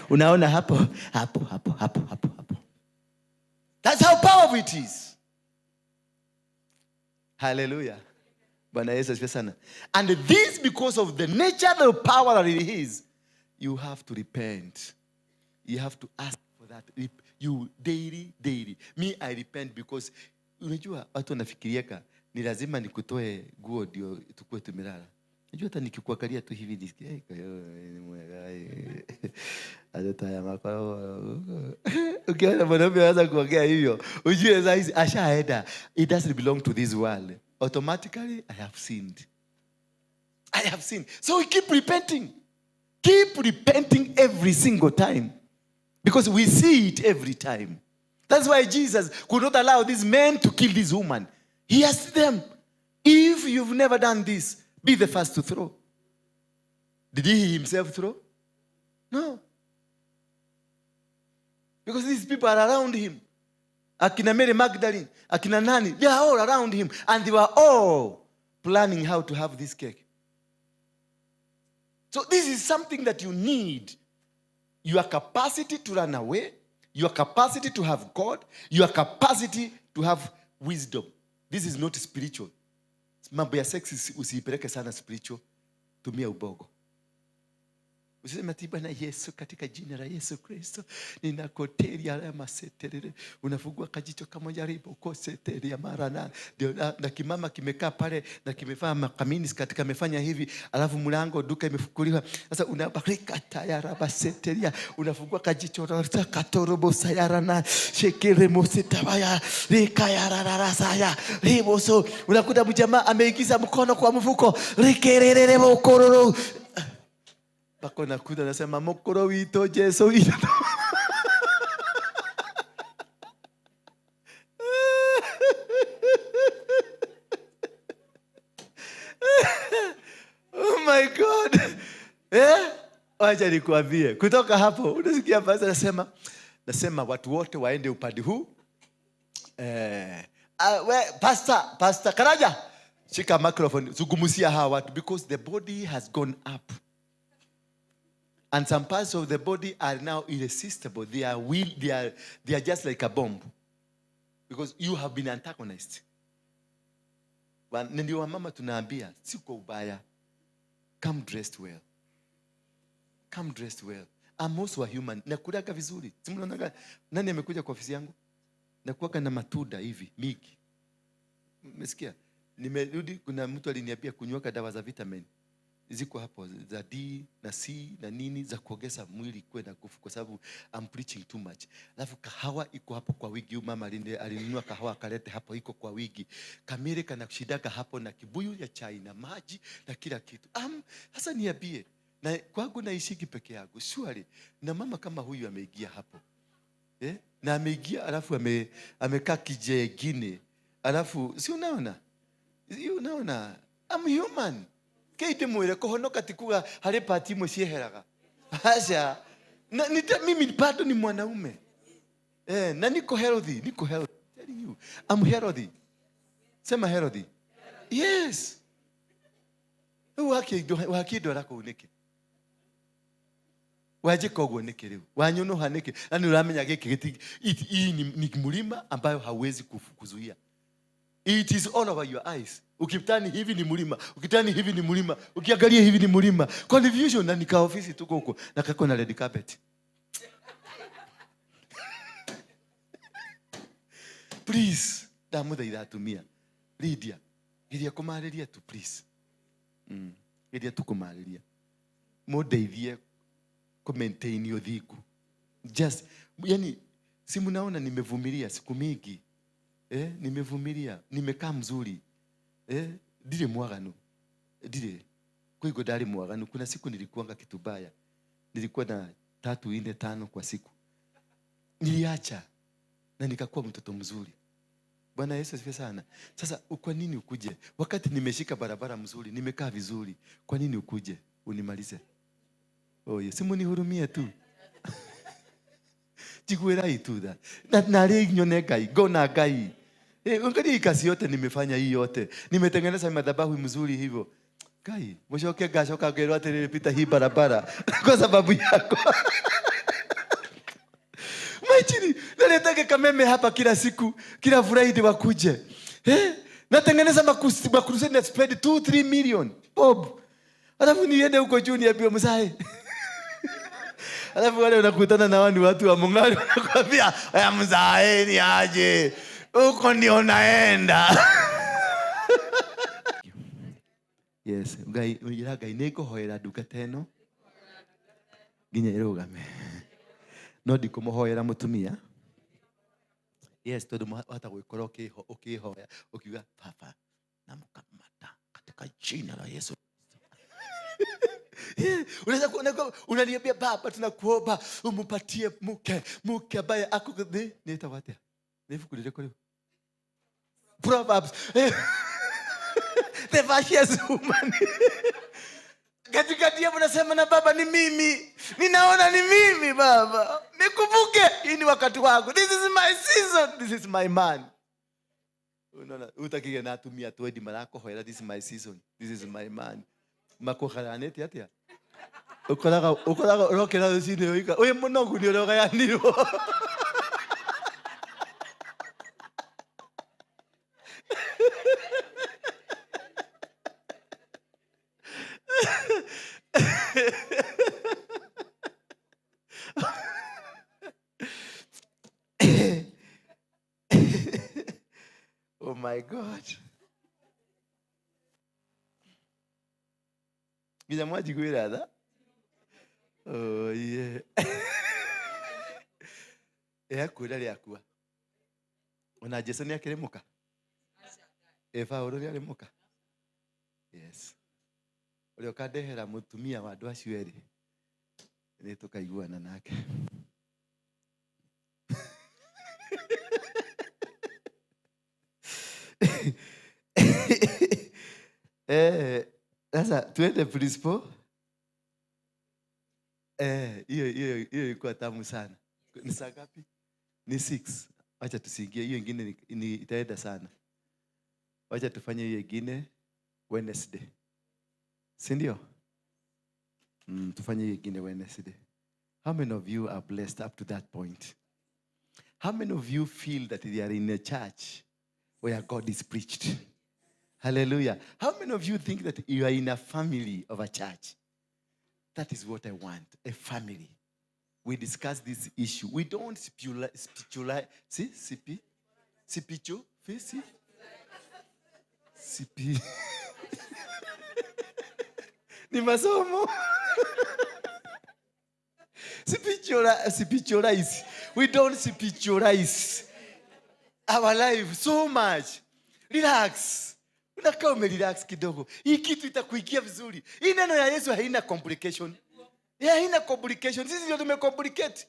Unaona hapo, hapo, hapo, hapo, hapo, hapo. That's how powerful it is. Hallelujah. Bwana Yesu asifiwe sana. And this, because of the nature, the power that it is, you have to repent. You have to ask for that. You daily, daily. Me, I repent because, unajua, watu wanafikiriaka, ni lazima nikutoe nguo ndio tukue tumelala. Unajua hata nikikuangalia tu hivi nisikie, kwa hiyo, ni mwega, hata haya makao. Ukiona mwanaume anaanza kuongea hivyo, ujue saa hizi ashaenda. It doesn't belong to this world. Automatically, I have sinned. I have sinned. So we keep repenting. Keep repenting every single time. Because we see it every time. That's why Jesus could not allow these men to kill this woman. He asked them, if you've never done this, be the first to throw. Did he himself throw? No. Because these people are around him. Akina Mary Magdalene, Akina Nani, they are all around him. And they were all planning how to have this cake. So this is something that you need. Your capacity to run away, your capacity to have God, your capacity to have wisdom. This is not spiritual. Mambo ya sex usiipeleke sana spiritual. Tumia ubogo. Usiseme ati Bwana Yesu, katika jina la Yesu Kristo ninakoteria haya maseterere. Unafungua kajicho kamoja ribo koseteria mara na ndio na kimama kimekaa pale na kimevaa makamini katika amefanya hivi, alafu mlango duka imefunguliwa. Sasa unabarika tayara baseteria, unafungua kajicho na katorobo sayara na shekere mositabaya rikayara rarasaya ribo so unakuta mjamaa ameingiza mkono kwa mfuko rikerere mokororo. Pako nakuta nasema mokoro wito Jesu wito. Oh my God. Wacha nikuambie. Kutoka hapo unasikia pastor anasema, nasema watu wote waende upande huu. We, pastor Karaja, shika microphone, zungumzia hawa watu because the body has gone up. And some parts of the body are now irresistible. They are just like a bomb. Because you have been antagonized. Ndio wamama tunaambia, si kwa ubaya. Come dressed well. Come dressed well. I'm also a human. Nakulaga vizuri. Si mnaonaga nani amekuja kwa ofisi yangu? Nakuwaga na matunda hivi mingi. Umesikia? Nimerudi, kuna mtu aliniambia kunywaka dawa za vitamin. Ziko hapo za D na C na nini za kuongeza mwili kuwe na nguvu, kwa sababu I'm preaching too much. Alafu kahawa iko hapo kwa wigi. Huyu mama alinunua kahawa akalete hapo, iko kwa wigi. Kamere kana kushidaka hapo na kibuyu ya chai na maji na kila kitu. Sasa niambie, na kwangu naishiki peke yangu. Surely na mama kama huyu ameingia hapo. Na ameingia alafu amekaa kijengine. Alafu si unaona? Si unaona? I'm human. Keite mwire kuhonoka tikuga hali pati imwe cieheraga. Acha. Na nita, mimi bado ni mwanaume. Na niko healthy, niko healthy. I'm telling you, I'm healthy. Sema healthy. Yes. Waki do rako unike. Wanjĩka ũguo nĩkĩ rĩu? Wanyũnũha nĩkĩ? Na nĩ ũramenya gĩkĩ gĩti hii ni mlima ambayo hauwezi kuzuia. It is all over your eyes. Ukitani hivi ni mlima, ukitani hivi ni mlima, ukiangalia hivi ni mlima. Confusion. Na nika ofisi tuko huko na kako na red carpet. Please, ndamuthaitha atumia. Lydia, geria kũmarĩria tu please. Geria tu kũmarĩria. Mũndeithie ku maintain ũthingu. Just, yani, si mnaona nimevumilia siku mingi. Nimevumilia, nimekaa mzuri. Ndirĩ mwaganu. Ndirĩ. Kwa ndarĩ mwaganu. Kuna siku nilikuanga kitu baya. Nilikuwa na 3, 4, 5 kwa siku. Niliacha na nikakuwa mtoto mzuri. Bwana Yesu asifiwe sana. Sasa kwa nini ukuje? Wakati nimeshika barabara mzuri, nimekaa vizuri. Kwa nini ukuje unimalize? Oh yes, simunihurumie tu. Jiguerai tu da. Na rĩ nyone Ngai, ngona Ngai. Angalia hii kazi yote nimefanya hii yote. Nimetengeneza madhabahu mzuri hivyo. Ngai, mwishoke ngacoka ngĩrwo atĩrĩrĩ, pita hii barabara kwa sababu yako. Maijini, naletake kameme hapa kila siku, kila Friday wakuje. Natengeneza makrusade na spread 2-3 million. Bob. Alafu niende huko juu niambiwe mzae. Alafu wale unakutana na wani watu wa Mung'ari wanakuambia, "Oya mzae ni aje? Huko ndio naenda." Yes, Ngai, ira Ngai nĩngũhoera ndungata ĩno nginya ĩrũgame. No ndikũmũhoera mũtumia. Yes, tondũ wahota gwĩkora ũkĩhoya ũkiuga Baba namkamata katika jina la Yesu. Unaweza kuona kwa unaniambia Baba tunakuomba umpatie mke ambaye ako ni nitawatia. Ni ibuku rĩrĩkũ rĩu? Proverbs. The virtuous woman. Katikati hapo nasema na Baba ni mimi. Ninaona ni mimi Baba. Nikumbuke hii ni wakati wangu. This is my season. This is my man. Unaona utakige na atumia twendi marakohoera this is my season. This is my man. Makoharanĩte atĩa? Ũkoraga ũrokĩra rũcinĩ ũika, wĩ mũnogu nĩ ũrogayanirwo. Oh my God. Nginya mwanjiguĩra tha? Oh yeah. Ĩakuĩra rĩakua. Ona Jesu nĩ akĩrĩ mũka? Paũlũ nĩ arĩ mũka? Yes. Ũrĩa ũkandehera mũtumia wa andũ acio erĩ, nĩ tũkaiguana nake. Sasa tuende principal. Hiyo ilikuwa tamu sana. Ni saa ngapi? Ni 6. Acha tusiingie hiyo ingine ni itaenda sana. Wacha tufanye hiyo ingine Wednesday. Si ndio? Tufanye hiyo ingine Wednesday. How many of you are blessed up to that point? How many of you feel that they are in a church where God is preached? Hallelujah. How many of you think that you are in a family of a church? That is what I want, a family. We discuss this issue. We don't spiritualize. See, CP? CP, C? CP. Ni masomo. Spiritualize. We don't spiritualize our life so much. Relax. Unakaa umerelax kidogo. Hii kitu itakuingia vizuri. Hii neno ya Yesu haina complication. Yeah, haina complication. Sisi ndio tumecomplicate.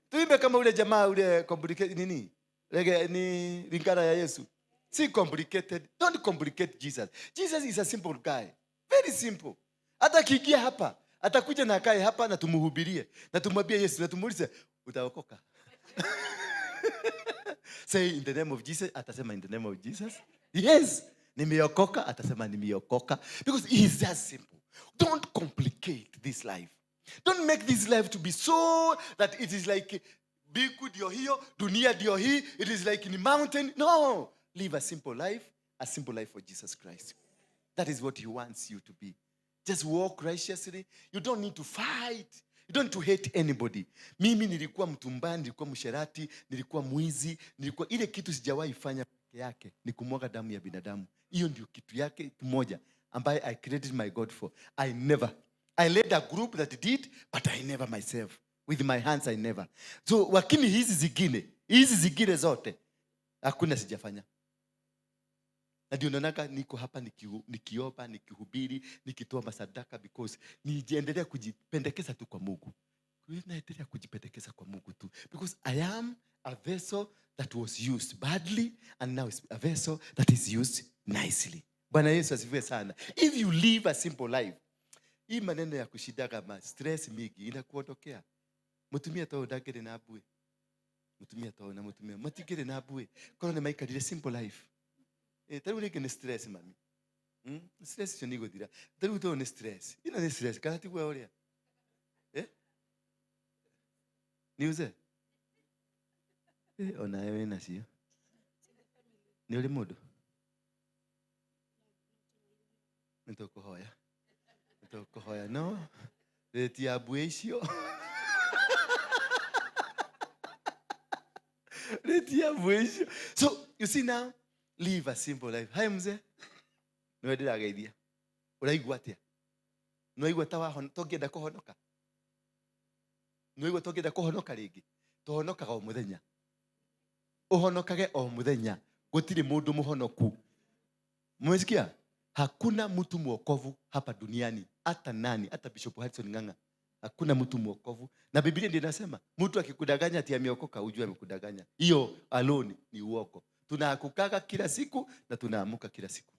Tuimbe kama ule jamaa ule complicate nini? Lege ni lingana ya Yesu. Si complicated. Don't complicate Jesus. Jesus is a simple guy. Very simple. Hata akiingia hapa, atakuja na akae hapa na tumuhubirie, na tumwambie Yesu, na tumuulize utaokoka. Say in the name of Jesus, atasema in the name of Jesus. Yes. Nimeokoka, atasema nimeokoka. Because he is just simple. Don't complicate this life. Don't make this life to be so that it is like mbingu ndio hiyo, dunia ndio hii, it is like in mountain. No, live a simple life, a simple life for Jesus Christ. That is what he wants you to be. Just walk righteously. You don't need to fight. You don't need to hate anybody. Mimi nilikuwa mtu mbaya, nilikuwa msherati, nilikuwa mwizi, nilikuwa ile kitu sijawahi fanya peke yake ni kumwaga damu ya binadamu. Hiyo ndio kitu yake moja ambaye I created my God for. I never. I led a group that did, but I never myself. With my hands I never. So lakini hizi zingine zote hakuna sijafanya. Na ndio naonaka niko hapa nikiomba, nikihubiri, nikitoa masadaka, because nijiendelea kujipendekeza tu kwa Mungu. Naendelea kujipendekeza kwa Mungu tu because I am a vessel that was used badly and now is a vessel that is used nicely. Bwana Yesu asifiwe sana. If you live a simple life, hii maneno ya kushidaga ma stress mingi inakuondokea. Mutumia to ndangĩrĩ na mbuĩ, mutumia to na mutumia matingĩrĩ na mbuĩ korwo nĩ maikarire simple life. Ta rĩu rĩngĩ nĩ stress mami. Stress icio nĩ igũthira. Ta rĩu tũyũ nĩ stress. Ĩno nĩ stress kana tiguo ũrĩa? Eh? Nĩ uze? Onawe wĩ nacio. Nĩ ũrĩ mũndũ? Nĩ tũkũhoya. Nĩ tũkũhoya no rĩti ya mbuĩ icio. Rĩti ya mbuĩ icio. So you see now, live a simple life. Hi mzee. Nĩwe ndĩrageithia. Ũraigua atĩa? Nĩwaigua ta tũngĩenda kũhonoka? Nĩwaigua tũngĩenda kũhonoka rĩngĩ? Tũhonokaga o mũthenya. Ũhonokage o mũthenya. Gũtirĩ mũndũ mũhonoku. Mmesikia? Hakuna mtu mwokovu hapa duniani, hata nani, hata Bishop Harrison Ng'ang'a. Hakuna mtu mwokovu. Na Biblia ndio inasema, mtu akikudanganya ati ameokoka, ujue amekudanganya. Hiyo alone ni uongo. Tunaangukaga kila siku na tunaamuka kila siku.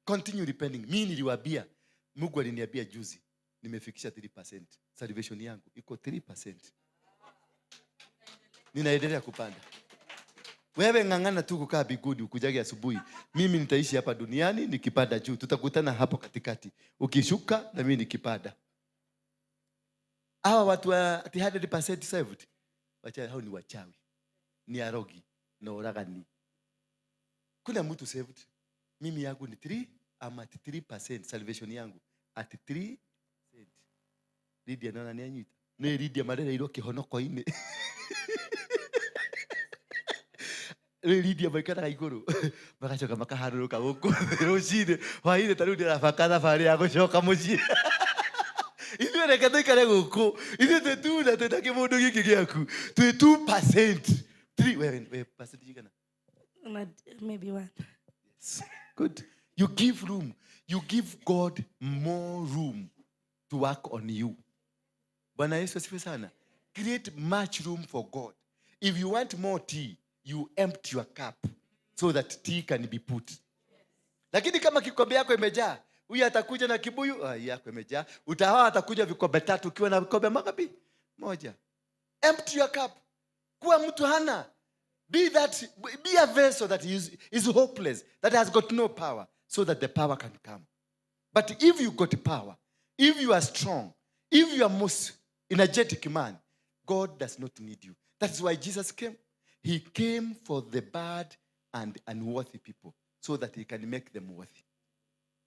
Continue repenting. Mimi niliwaambia, Mungu aliniambia juzi, nimefikisha 3%. Salvation yangu iko 3%. Ninaendelea kupanda. Wewe ng'ang'ana tu kukaa bigudi ukujage asubuhi. Mimi nitaishi hapa duniani nikipanda juu. Tutakutana hapo katikati. Ukishuka na mimi nikipanda. Hawa watu wa ati 100% saved. Wachawi hao ni wachawi. Ni arogi na oragani. Kuna mtu saved. Mimi yangu ni 3 ama at 3% salvation yangu at 3%. Lydia naona ni anyita. Ni Lydia marereirwo kĩhonoko-inĩ. Rĩu Lydia maikaraga igũrũ magacoka makaharũrũka gũkũ rũcinĩ hwainĩ, ta rĩu ndĩrabanga thabarĩ ya gũcoka mũciĩ. Ithuĩ reke tũikare gũkũ, ithuĩ twĩ tu na twĩna kĩmũndũ gĩkĩ gĩaku twĩ 2%. 3, wewe percent cigana? Maybe one. Yes. Good. You give room. You give God more room to work on you. Bwana Yesu asifiwe sana. Create much room for God. If you want more tea, you empty your cup so that tea can be put. Lakini kama kikombe yako imejaa, huyu atakuja na kibuyu, ah, yako imejaa. Utahawa atakuja vikombe tatu ukiwa na vikombe mangapi? Moja. Empty your cup. Kuwa mtu hana. Be a vessel that is hopeless, that has got no power, so that the power can come. But if you got power, if you are strong, if you are most energetic man, God does not need you. That's why Jesus came. He came for the bad and unworthy people, so that he can make them worthy.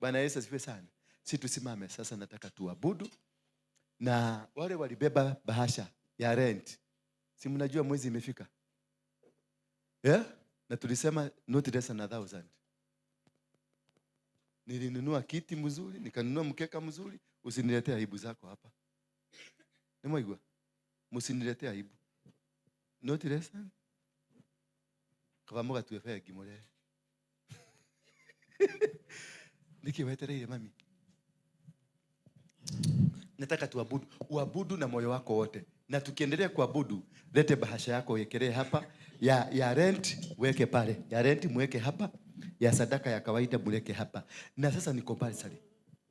Bwana Yesu asifiwe sana. Si tusimame sasa, nataka tuabudu. Na wale walibeba bahasha ya rent, si mnajua mwezi imefika? Yeah? Na tulisema not less than 1,000. Nilinunua kiti mzuri, nikanunua mkeka mzuri, usiniletee aibu zako hapa. Nimeigua? Msiniletee aibu. Not less than kaba mugatue bengi mũrehe. Niki wetereire mami? Nataka tuabudu, uabudu na moyo wako wote. Na tukiendelea kuabudu, lete bahasha yako wekelee hapa, ya rent weke pale, ya rent mweke hapa, ya sadaka ya kawaida mweke hapa. Na sasa ni compulsory.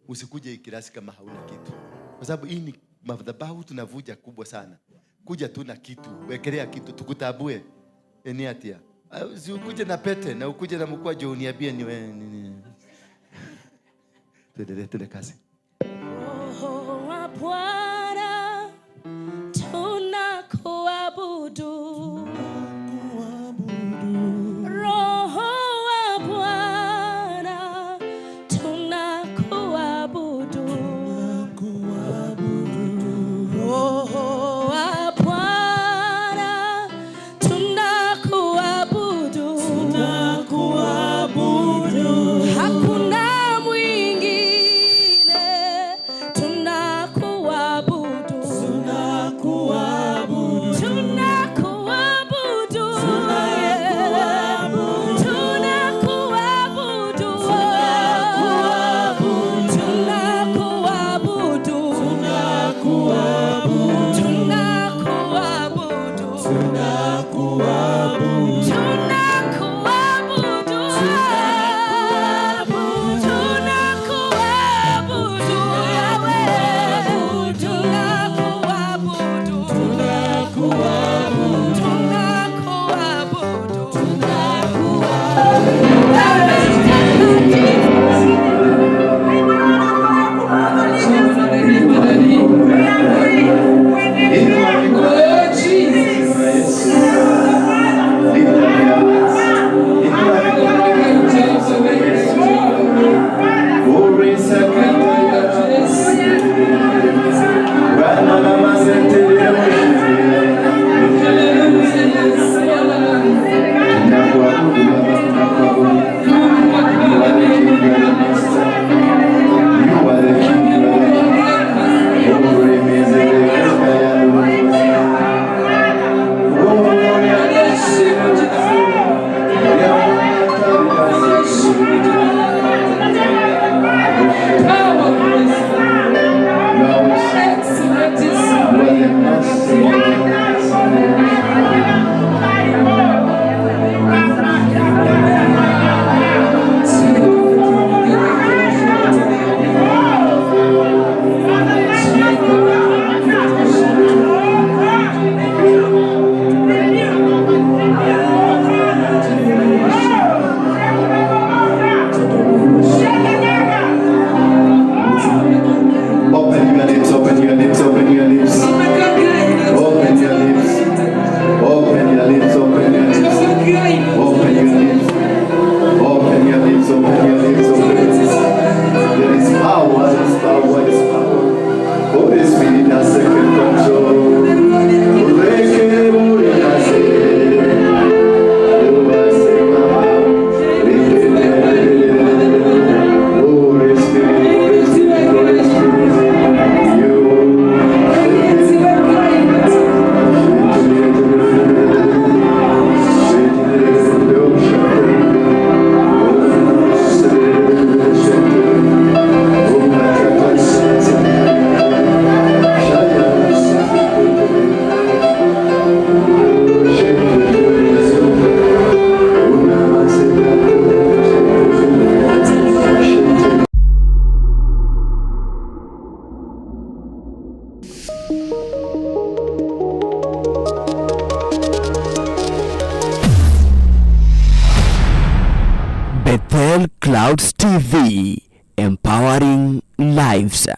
Usikuje hii kirasi kama hauna kitu. Kwa sababu hii ni madhabahu tunavuja kubwa sana. Kuja tu na kitu, wekelea kitu tukutabue. Eni atia. Usikuje na pete na ukuje na mkwaju uniambie ni wewe nini. Tuendelee, tuende kazi. Roho wa Bwana. Bethel Clouds TV, empowering lives.